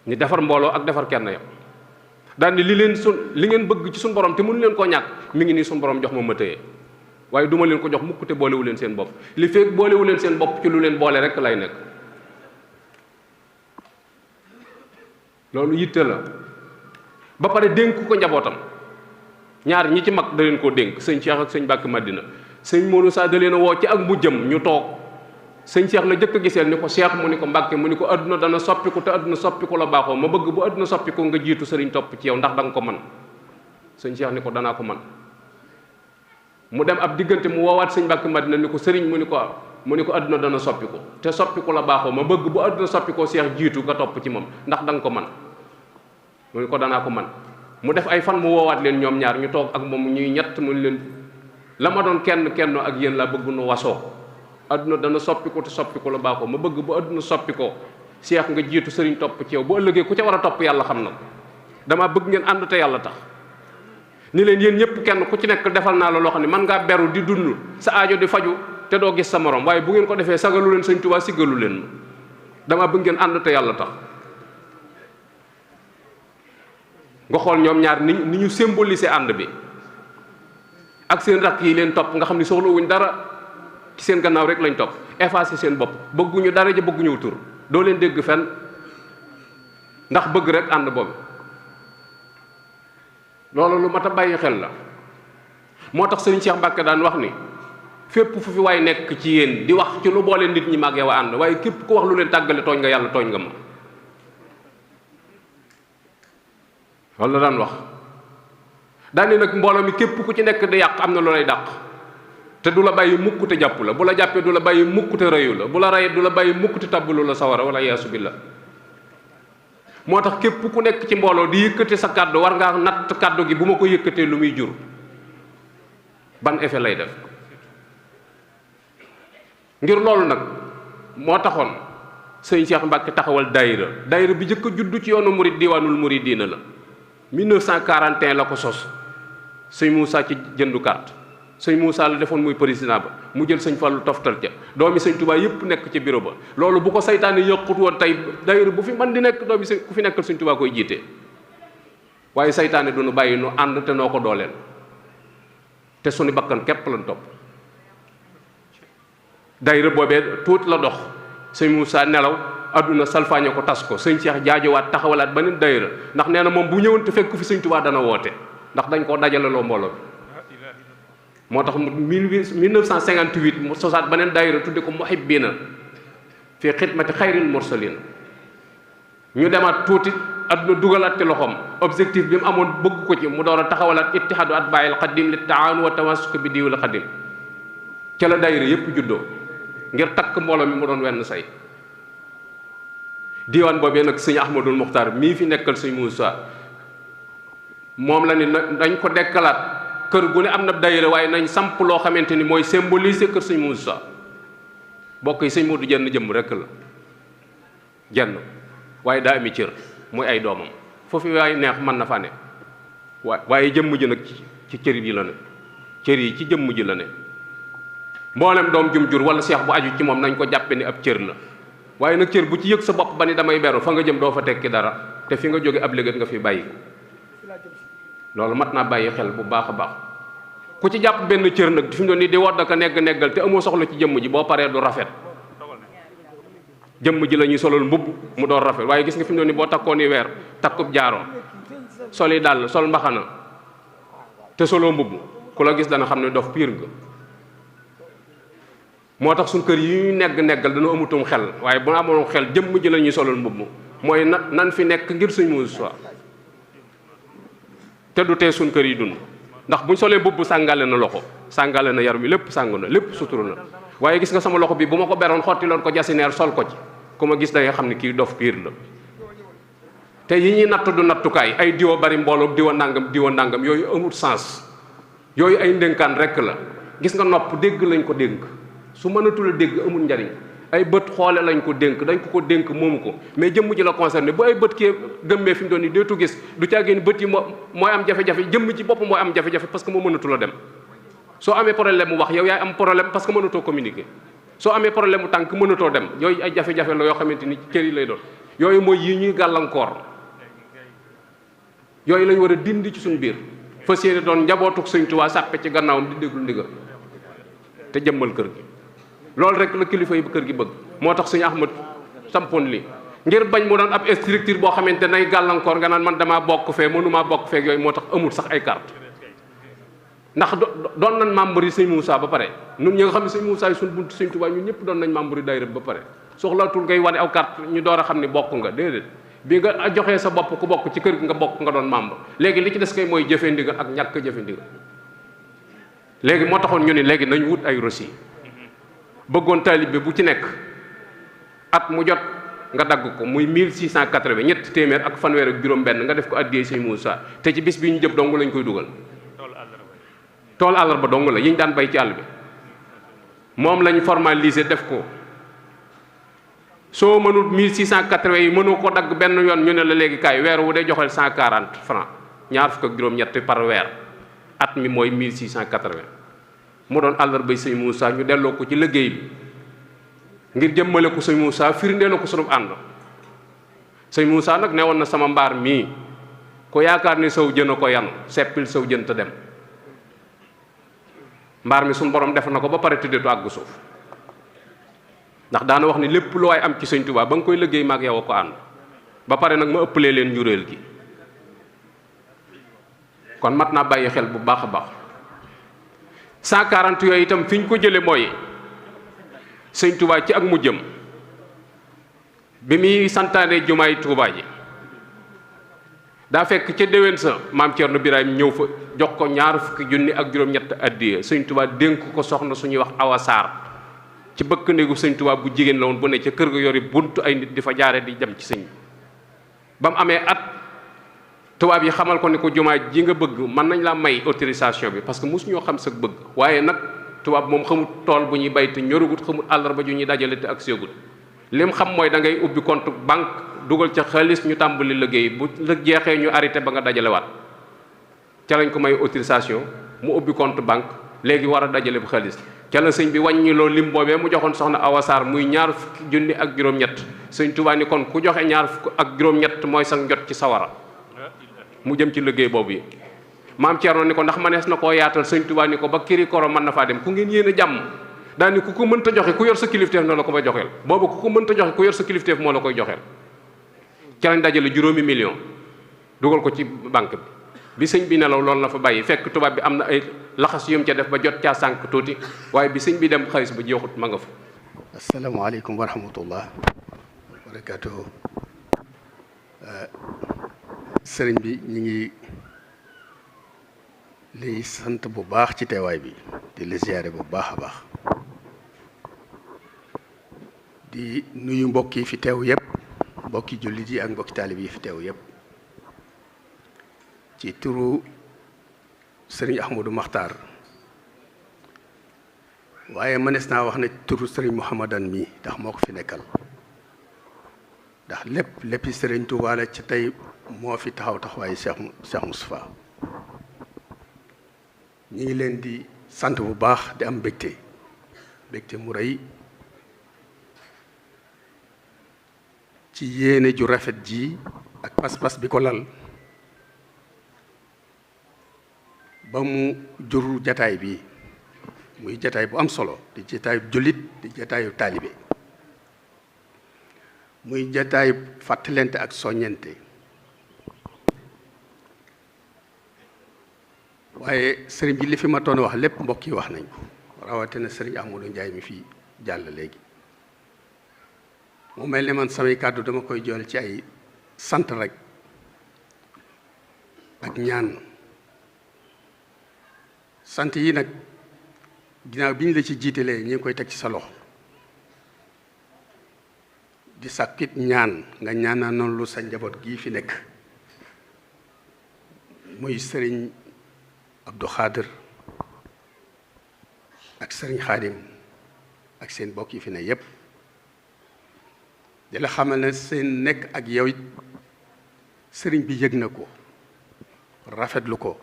ñu defar mbooloo ak defar kenn yam daal ni li ngeen bëgg ci suñu borom te mënu leen koo ñàkk mi ngi nii suñu borom jox ma téye waaye duma leen ko jox mukk te boolewu leen seen bopp li fekk boolewu leen seen bopp ci lu leen boole rek lay nekk loolu yitte la ba pare dénk ko njabootam ñaar ñi ci mag da leen koo dénk sëñ Cheikh ak sëñ Mbàkke Madina sëñ Modou Sa da leen a woo ci ak mujjam ñu toog sëñ Cheikh la jëkk a giseel ni ko Cheikh mu ni ko Mbàkke mu ni ko adduna dana soppiku te adduna soppiku la baaxoo ma bëgg bu adduna soppiku nga jiitu sëriñ topp ci yow ndax da nga ko man sëñ Cheikh ni ko danaa ko man mu dem ab diggante mu woowaat sëñ Mbàkke Madina ni ko sëriñ mu ni ko adduna dana soppiku te soppiku la baaxoo ma bëgg bu adduna soppikoo Cheikh jiitu nga topp ci moom ndax da nga ko man mu ni ko danaa ko man mu def ay fan mu woowaat leen ñoom ñaar ñu toog ak moom ñuy ñett mu leen la ma doon kenn ak yéen laa bëgg nu wasoo adduna dana soppiku te soppiku la baaxoo ma bëgg bu adduna soppikoo Cheikh nga jiitu sëriñ topp ci yow bu ëllëgee ku ca war a topp yàlla xam na ko damaa bëgg ngeen ànd te yàlla tax ni leen yéen ñëpp kenn ku ci nekk defal naa la loo xam ne man ngaa beru di dund sa aajo di faju te doo gis sa morom waaye bu ngeen ko defee sagalu leen sëñ Tuubaa siggalu leen damaa bëgg ngeen ànd te yàlla tax nga xool ñoom ñaar ni ñu symboliser ànd bi ak seen rakk yi leen topp nga xam ni soxlawuñ dara ci seen gannaaw rek lañ topp effacer seen bopp bëgguñu dara ja bëgguñu tur doo leen dégg fenn ndax bëgg rek ànd boobu loolu lu mat a bàyyi xel la moo tax sëriñ Cheikh Mbacke daan wax ni fépp fu fi waay nekk ci yéen di wax ci lu boole nit ñi mag yow ànd waaye képp ku wax lu leen tàggale tooñ nga yàlla tooñ nga ma loolu la daan wax daane nag mbooloo mi képp ku ci nekk di yàq am na lu lay dàq te du la bàyyi mukk te jàpp la bu la jàppee du la bàyyi mukk te rëyu la bu la rayee du la bàyyi mukk te tabbalu la sawara wala yaasu billah moo tax képp ku nekk ci mbooloo di yëkkate sa kàddu war ngaa natt kàddu gi bu ma ko yëkkatee lu muy jur ban effet lay def ngir loolu nag moo taxoon sëñ Cheikh Mbacke taxawal daayira bi jëkk a juddu ci yoonu murid diwaanul muridina la 1941 la ko sos sëñ Moussa ci jëndu carte sëñ Moussa la defoon muy président ba mu jël sëñ Fallu toftal ca doomi sëñ Touba yëpp nekk ci bureau ba loolu bu ko saytaane yëqut woon tey daayira bu fi man di nekk doomi ku fi nekkal sëñ Touba koy jiite waaye saytaane du nu bàyyi nu ànd te noo ko dooleel te suñu bakkan képp lañ topp daayira boobee tuuti la dox sëñ Moussa nelaw adduna salfaañe ko tas ko sëñ Cheikh jaajowaat taxawalaat beneen daayira ndax nee na moom bu ñëwoon te fekk fi sëñ Touba dana woote ndax dañ koo dajaleloo mbooloo bi moo tax 1958 mu sosaat beneen daayira tudde ko muhibbina fi xidmati xayril mursalin ñu demaat tuuti adduna dugalaat ci loxoom objectif bi mu amoon bëgg ko ci mu door a taxawalaat ittihaadu atbaa'il xadim li taawun wa tawasuk bi diwil xadim ca la daayira yépp juddoo ngir takk mbooloo mi mu doon wenn say diiwaan boobee nag sëñ Ahmadul Muxtaar mii fi nekkal sëñ Moussa moom la ni dañ ko dekkalaat kër gu ne am na daayira waaye nañ samp loo xamante ni mooy symboliser kër sëñ Moussa bokk yi sëñ Modou jenn jëmm rek la jenn waaye daa ami cër muy ay doomam foofu waaye neex mën na fa ne waaye jëmm ji nag ci cër yi la ne cër yi ci jëmm ji la ne mboolem doom jum jur wala seex bu aju ci moom nañ ko jàppe ni ab cër la waaye nag cër bu ci yëg sa bopp ba ni damay beru fa nga jëm doo fa tekki dara te fi nga jóge ab légat nga fi bàyyi loolu mat naa bàyyi xel bu baax a baax ku ci jàpp benn cër nag fi mu doon nii di wodd ka neggal te amoo soxla ci jëmm ji boo paree du rafet jëmm ji la ñuy solal mbubb mu doon rafet waaye gis nga fi mu doon nii boo takkoo ni weer takkub jaaroo sol yi dàll sol mbaxana te soloo mbubb ku la gis dana xam ne dof piir nga moo tax suñ kër yi ñu neggal dana amutum xel waaye bu amoon xel jëmm ji la ñuy solal mbubb mooy nan fi nekk ngir suñ Muusaa te du tee suñ kër yi dund ndax buñ solee mbubb sàngale na loxo sàngale na yaram wi lépp sàng na lépp suturu na waaye gis nga sama loxo bi bu ma ko beroon xottiloon ko jasineer sol ko ci ku ma gis day xam ne kii dof piir la te yi ñuy natt du nattukaay ay diwa bari mbooloo diwa nangam yooyu amul sens yooyu ay ndénkaan rekk la gis nga nopp dégg lañ ko dénk su mënatul a dégg amul njariñ ay bët xoole lañ ko dénk dañ ko dénk moomu ko mais jëmm ji la concerné bu ay bët kii gëmmee fi mu doon nii deetu gis du caagéen bët yi mooy am jafe-jafe jëmm ji bopp mooy am jafe-jafe parce que moo mënatul a dem soo amee problème mu wax yow yaay am problème parce que mënatoo communiquer soo amee problème mu tànk mënatoo dem yooyu ay jafe-jafe la yoo xamante ni cër yi lay doon yooyu mooy yi ñuy gàllankoor yooyu lañ war a dindi ci suñu biir fas yéene doon njabootuk Sëñ Tuubaa sàppe ci gannaawam di déglu ndigal te jëmmal kër gi loolu rek la kilifa yi kër gi bëgg moo tax Sëñ Ahmad sampoon li ngir bañ mu doon ab structure boo xamante nay gàllankoor nga naan man damaa bokk fee mënumaa bokk fee yooyu moo tax amul sax ay carte ndax doon nañ membre yi Sëñ Muusaa ba pare ñun ñi nga xam ne Sëñ Muusaa yi suñ buntu Sëñ Tuubaa ñun ñëpp doon nañ membre yi daayira ba pare soxlaatul ngay wane aw carte ñu door a xam ne bokk nga déedéet bi nga joxee sa bopp ku bokk ci kër gi nga bokk nga doon membre léegi li ci des kay mooy jëfe ndigal ak ñàkk jëfe ndigal léegi moo taxoon ñu ne léegi nañ wut ay reçu bëggoon taalibe bu ci nekk at mu jot nga dagg ko muy 1680 ñetti téeméer ak fanweer ak juróom-benn nga def ko addiyee Sëñ Muusaa te ci bis bi ñu jëm dong lañ koy dugal tool àllarba dong la yi ñu daan bay ci àll bi moom lañ formalisé def ko soo mënul 1680 yi mënoo ko dagg benn yoon ñu ne la léegi kaay weer wu dee joxel 140 francs ñaar fukk ak juróom-ñett par weer at mi mooy 1680 mu doon àllarbay Sëñ Muusaa ñu delloo ko ci liggéey bi ngir jëmmale ko Sëñ Muusaa firndee na ko sunu ànd Sëñ Muusaa nag ne woon na sama mbaar mii ko yaakaar ni saw jën a ko yanu seppil saw jën te dem mbaar mi suñu borom def na ko ba pare tëddee du àgg suuf ndax daana wax ni lépp lu waay am ci Sëñ Tuubaa ba nga koy liggéey maag yow a ko ànd ba pare nag ma ëppalee leen njuréel gi kon mat naa bàyyi xel bu baax a baax 140 yooyu itam fi ñu ko jële mooy Sëñ Tuubaa ci ak mu jëm bi muy santaane jumaay Tuubaa ji daa fekk ca déwén sa maam Cerno Birahim ñëw fa jox ko ñaar fukki junni ak juróom-ñett addiya Sëñ Tuubaa dénk ko soxna suñuy wax Awa Saar ci bëkk néegu Sëñ Tuubaa bu jigéen la woon bu ne ca kër ga yori buntu ay nit di fa jaare di dem ci sëñ ba mu amee at tubaab yi xamal ko ni ko jumaa ji nga bëgg mën nañ laa may autorisation bi parce que mosu ñoo xam sa bëgg waaye nag tubaab moom xamul tool bu ñuy bay te ñorugut xamul àllarba ju ñuy dajale te ak séegut lim xam mooy da ngay ubbi compte banque dugal ca xaalis ñu tàmbali liggéey bu la jeexee ñu arrêté ba nga dajalewaat ca lañ ko may autorisation mu ubbi compte banque léegi war a dajale bu xaalis ca la sëñ bi wàññi loo lim boobee mu joxoon soxna Awa Saar muy ñaar fukki junni ak juróom-ñett Sëñ Tuubaa ni kon ku joxe ñaar fukk ak juróom-ñett mooy sa njot ci sawara mu jëm ci liggéey boobu yi maam Thierno ni ko ndax manees na koo yaatal Sëñ Tuubaa ni ko ba kiri koro mën na faa dem ku ngeen yéen a jàmm daa ni ku ko mënta joxe ku yor sa kilifteef na la ko ba joxeel boobu ku ko mënta joxe ku yor sa kilifteef moo la koy joxeel ca lañ dajale juróomi million dugal ko ci banque bi sëñ bi nelaw loolu la fa bàyyi fekk tubaab bi am na ay laxas yum ca def ba jot caa sànq tuuti waaye bi sëñ bi dem xaalis ba jeexut ma nga fa.
asalaamaaleykum wa rahmatullah wa barakaatuhu. sëriñ bi ñu ngi lay sant bu baax ci teewaay bi di la ziyaare bu baax a baax di nuyu mbokk yi fi teew yépp mbokki jullit yi ak mbokki taalib yi fi teew yépp ci turu sëriñ Ahmadou Makhtar waaye mënees naa wax ne turu sëriñ Mouhamadan mii ndax moo ko fi nekkal ndax léppi sëriñ Touba la ci tey moo fi taxawaayu Cheikh Moustapha ñi ngi leen di sant bu baax di am mbégte mu rëy ci yéene ju rafet ji ak pas-pas bi ko lal ba mu jur jataay bi muy jataay bu am solo di jataayu jullit di jataayu taalibe muy jataayu fàttalente ak soññente waaye sëriñ bi li fi ma toon wax lépp mbokk yi wax nañ ko rawatina sëriñ Ahmadou Ndiaye mi fi jàll léegi mu mel ne man samay kàddu dama koy jool ci ay sant rek ak ñaan sant yi nag ginnaaw bi ñu la ci jiitalee ñu ngi koy teg ci sa loxo di sàkkit ñaan nga ñaanal noonu lu sa njaboot gii fi nekk muy sëriñ Abdou Khadir ak sëriñ Khadim ak seen bokk yi fi ne yépp di la xamal ne seen nekk ak yow it sëriñ bi yëg na ko rafetlu ko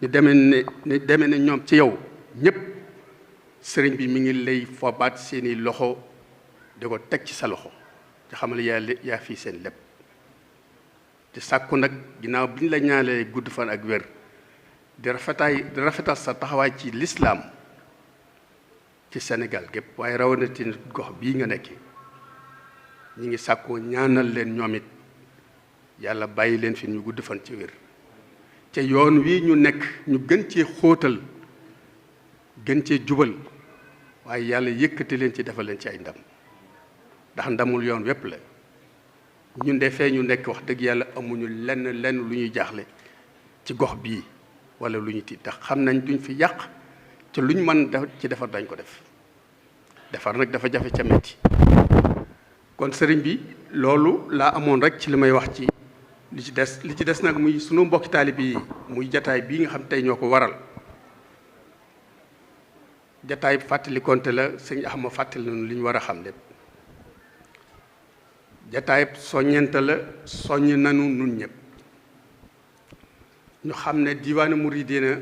ñu demee ne ñoom ci yow ñépp sëriñ bi mi ngi lay fobaat seeni loxo di ko teg ci sa loxo ci xamal yaa fii seen lépp te sàkku nag ginnaaw bi ñu la ñaalee gudd fan ak wér di rafetal sa taxawaay ci lislaam ci Sénégal gépp waaye rawatina gox bii nga nekk ñi ngi sàkkoo ñaanal leen ñoom it yàlla bàyyi leen fi ñu gudd fan ci wér te yoon wi ñu nekk ñu gën cee xóotal gën cee jubal waaye yàlla yëkkati leen ci defal leen ci ay ndam ndax ndamul yoon wépp la ñun de fee ñu nekk wax dëgg yàlla amuñu lenn lu ñuy jaaxle ci gox bii wala lu ñu tiit ndax xam nañ duñ fi yàq te luñ mën ci defar dañ ko defar nag dafa jafe ca metti kon sëriñ bi loolu laa amoon rek ci li may wax ci li ci des nag muy sunu mbokki taalibe yi muy jataay bii nga xam tey ñoo ko waral jataay fàttali konte la sëñ Axma fàttali nañu li ñu war a xam lépp jataay soññente la soññ nanu nun ñëpp ñu xam ne diwaanu Muridina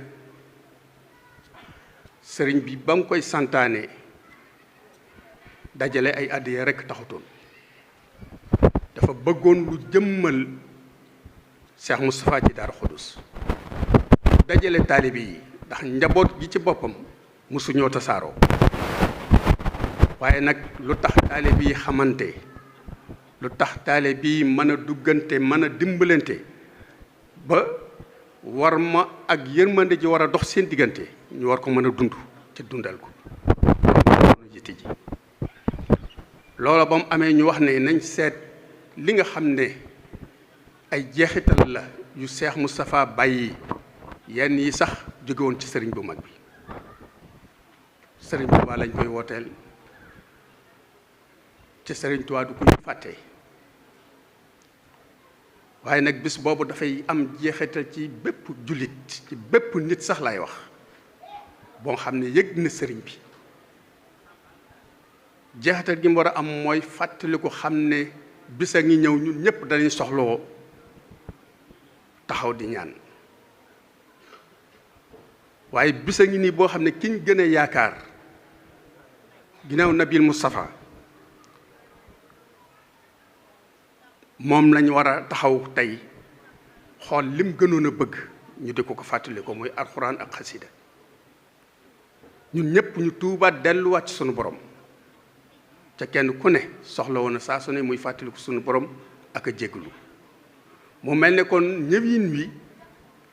sëriñ bi ba mu koy santaane dajale ay addiya rekk taxutoon dafa bëggoon lu jëmmal Cheikh Moustapha ci Daaru Xudus dajale taalibe yi ndax njaboot gi ci boppam mosuñoo tasaaroo waaye nag lu tax taalibe yi xamante lu tax taalibe yi mën a duggante mën a dimbalante ba war ma ak yërmande ji war a dox seen diggante ñu war ko mën a dund ci dundal ko jiite ji loola ba mu amee ñu wax ne nañ seet li nga xam ne ay jeexital la yu Cheikh Moustapha bàyyi yenn yi sax jóge woon ci sëriñ bu mag bi sëriñ Tuubaa lañ koy wooteel ci sëriñ Tuubaa du ko ñu fàtte waaye nag bis boobu dafay am jeexital ci bépp jullit ci bépp nit sax lay wax boo xam ne yëg na sëriñ bi jeexital gi mu war a am mooy fàttali ko xam ne bisa ngi ñëw ñun ñëpp dañuy soxloo taxaw di ñaan waaye bisa ngi nii boo xam ne kiñ gën a yaakaar ginnaaw Nabil Moustapha moom lañ war a taxaw tey xool lim gënoon a bëgg ñu di ko fàttali ko mooy alxuraan ak xasida ñun ñëpp ñu tuubaat delluwaat ci sunu borom ca kenn ku ne soxla woon na saa su ne muy fàttaliku sunu borom ak a jéggalu mu mel ne kon ñëwin wi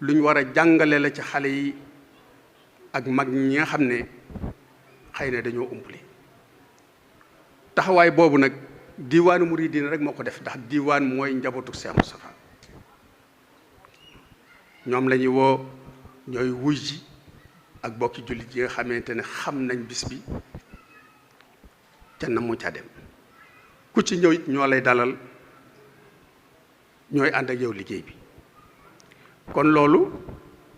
lu ñu war a jàngale la ci xale yi ak mag ñi nga xam ne xëy na dañoo umpale taxawaay boobu nag diwaanu Muridina rek moo ko def ndax diwaan mooy njabootu Cheikh Moustapha ñoom la ñuy woo ñooy wuy ji ak bokki jullit yi nga xamante ne xam nañ bis bi te na mu ca dem ku ci ñëw it ñoo lay dalal ñooy ànd ak yow liggéey bi kon loolu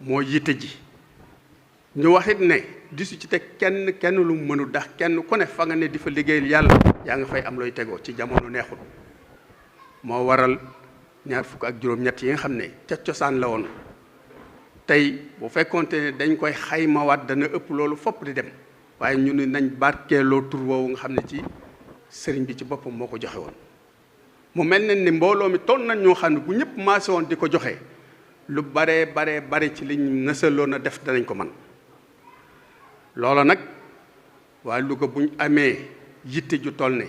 moo yitte ji ñu waxit ne disu ci teg kenn lu mu mënul ndax kenn ku ne fa nga ne di fa liggéeyal yàlla yaa nga fay am looy tegoo ci jamono neexul moo waral 26 yi nga xam ne ca cosaan la woon tey bu fekkoonte ne dañ koy xaymawaat dana ëpp loolu fopp di dem waaye ñu ne nañ barkeeloo tur woowu nga xam ne ci sëriñ bi ci boppam moo ko joxe woon mu mel ne ni mbooloo mi toll nañ ñoo xam ne bu ñëpp maase woon di ko joxe lu bare ci liñ nësaloon a def danañ ko man loola nag waa Louga buñ amee yitte ju toll ne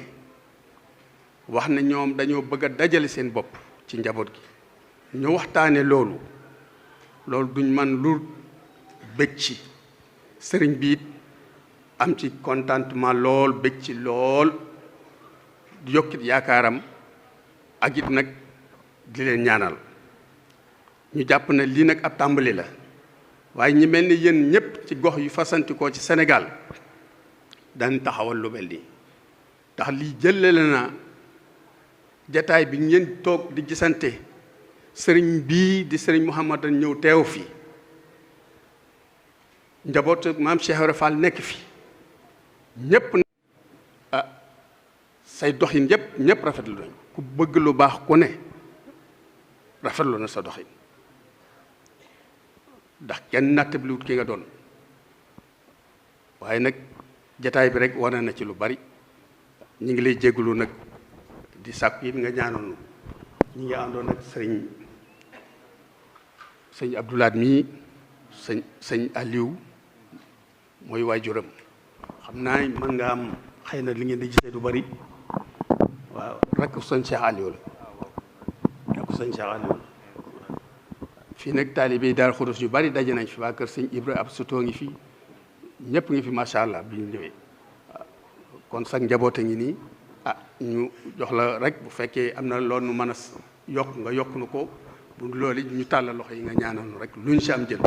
wax ne ñoom dañoo bëgg a dajale seen bopp ci njaboot gi ñu waxtaane loolu duñ man lu bëgg ci sëriñ bi it am ci contentement lool bëgg ci lool yokkit yaakaaram ak it nag di leen ñaanal ñu jàpp ne lii nag ab tàmbali la waaye ñi mel ni yéen ñëpp ci gox yu fasantikoo ci Sénégal dañ taxawal lu mel nii ndax lii jëlale na jataay bi ngeen toog di gisante sëriñ bii di sëriñ Mouhamadan ñëw teew fi njaboot maam Cheikh Ibra Fall nekk fi ñëpp say doxin ñëpp rafetlu nañ ku bëgg lu baax ku ne rafetlu na sa doxin ndax kenn nattabliwut ki nga doon waaye nag jataay bi rek wane na ci lu bari ñu ngi lay jégalu nag di sàkku it nga ñaanoon ñi ngi àndoon ak sëñ Abdoulaat mii sëñ Aliou mooy waajuram xam naa mën nga am xëy na li ngeen di gisee du bari waaw rakk sëñ Cheikh Aliou la fii nag taalibe Daaru Xudoos yu bari daje nañ fi waa kër sëñ Ibra ab sutoo ngi fi ñëpp ngi fi macha allah bi ñu ñëwee kon sax njaboot a ngi nii ñu jox la rek bu fekkee am na loolu nu mën a yokk nga yokk nu ko bu loolu ñu tàllal loxo yi nga ñaanal nu rek luñ si am jël.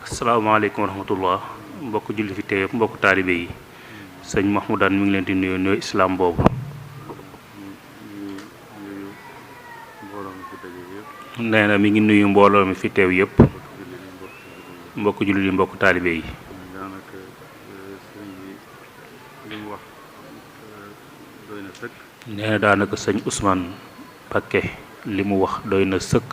asalaamaaleykum wa rahmatullah mbokk julli fi teew mbokk taalibe yi sëñ Mahmoudane mi ngi leen di nuyu islam boobu nee na mi ngi nuyu mbooloo mi fi teew yëpp mbokk julli yi mbokk taalibe yi nee na daanaka sëñ Ousmane Pakke li mu wax doy na sëkk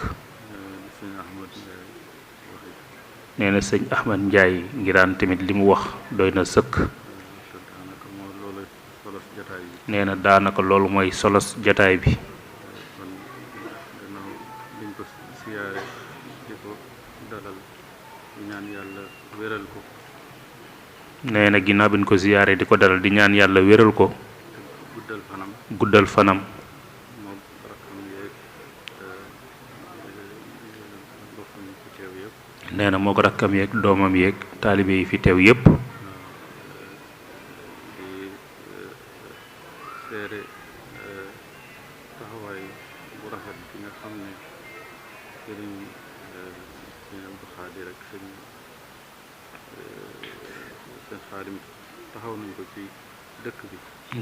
nee na sëñ Ahmad Ndiaye ngiraan tamit li mu wax doy na sëkk nee na daanaka loolu mooy solos jataay bi nee na ginnaaw bi ñu ko ziyaare di ko dalal di ñaan yàlla wéral ko guddal fanam nee na moo ko rakkam yeeg doomam yeeg taalibe yi fi teew yépp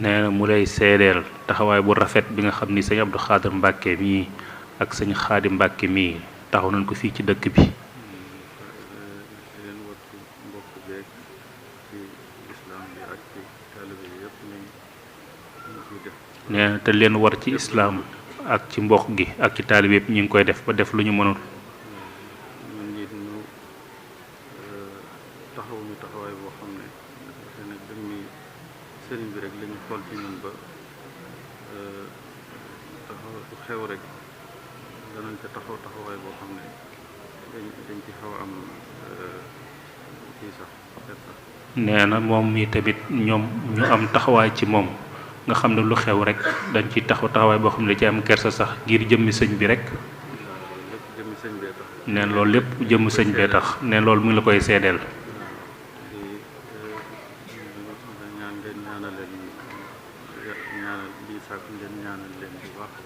nee na mu lay seedeel taxawaay bu rafet bi nga xam ni sëñ Abdou Khadir Mbàkke mii ak sëñ Xaadim Mbàkke mii taxaw nañ ko fii ci dëkk bi nee na te leen war ci islaam ak ci mbokk gi ak ci taalib yëpp ñu ngi koy def ba def lu ñu mënul
sëriñ bi rek la ñu xool ci ñun ba xew rek danañ ca taxawaay boo xam ne dañ ci xaw a am kii sax
nee na moom mi tamit ñoom ñu am taxawaay ci moom nga xam ne lu xew rek dañ ci taxawaay boo xam ne da ci am kersa sax ngir jëmmi sëñ bi rek neen loolu lépp jëmm sëñ bee tax neen loolu mu ngi la koy seedeel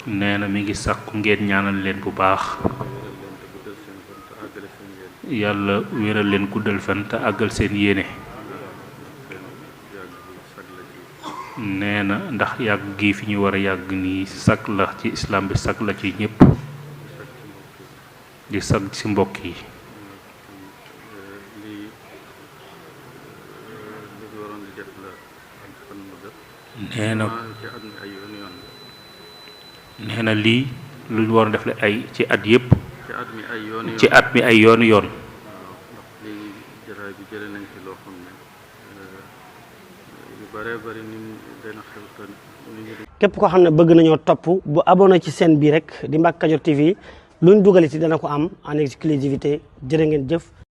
nee na mi ngi sàkku ngeen ñaanal leen bu baax yàlla wéral leen guddal fan te àggal seen yéene nee na ndax yàgg gi fi ñu war a yàgg nii sag la ci islam bi sag la ci ñëpp di sant ci mbokk yi.
lii li ñu waroon di def la ak fan mu def.
nee na
ci at mi ay yoon yoon.
nee na lii lu ñu waroon def la ay ci at yëpp.
ci at mi ay yoon yoon
ci at mi ay yoon yoon.
waaw ndax lii jataay bi jëlee nañ ci loo xam ne yu bëree bëri ni dana xew te ni ñu.
képp koo xam ne bëgg nañoo topp bu abonné ci chaîne bi rek di Mbacke Kadior TV luñ dugaliti dana ko am en exclusivité jërë ngeen jëf.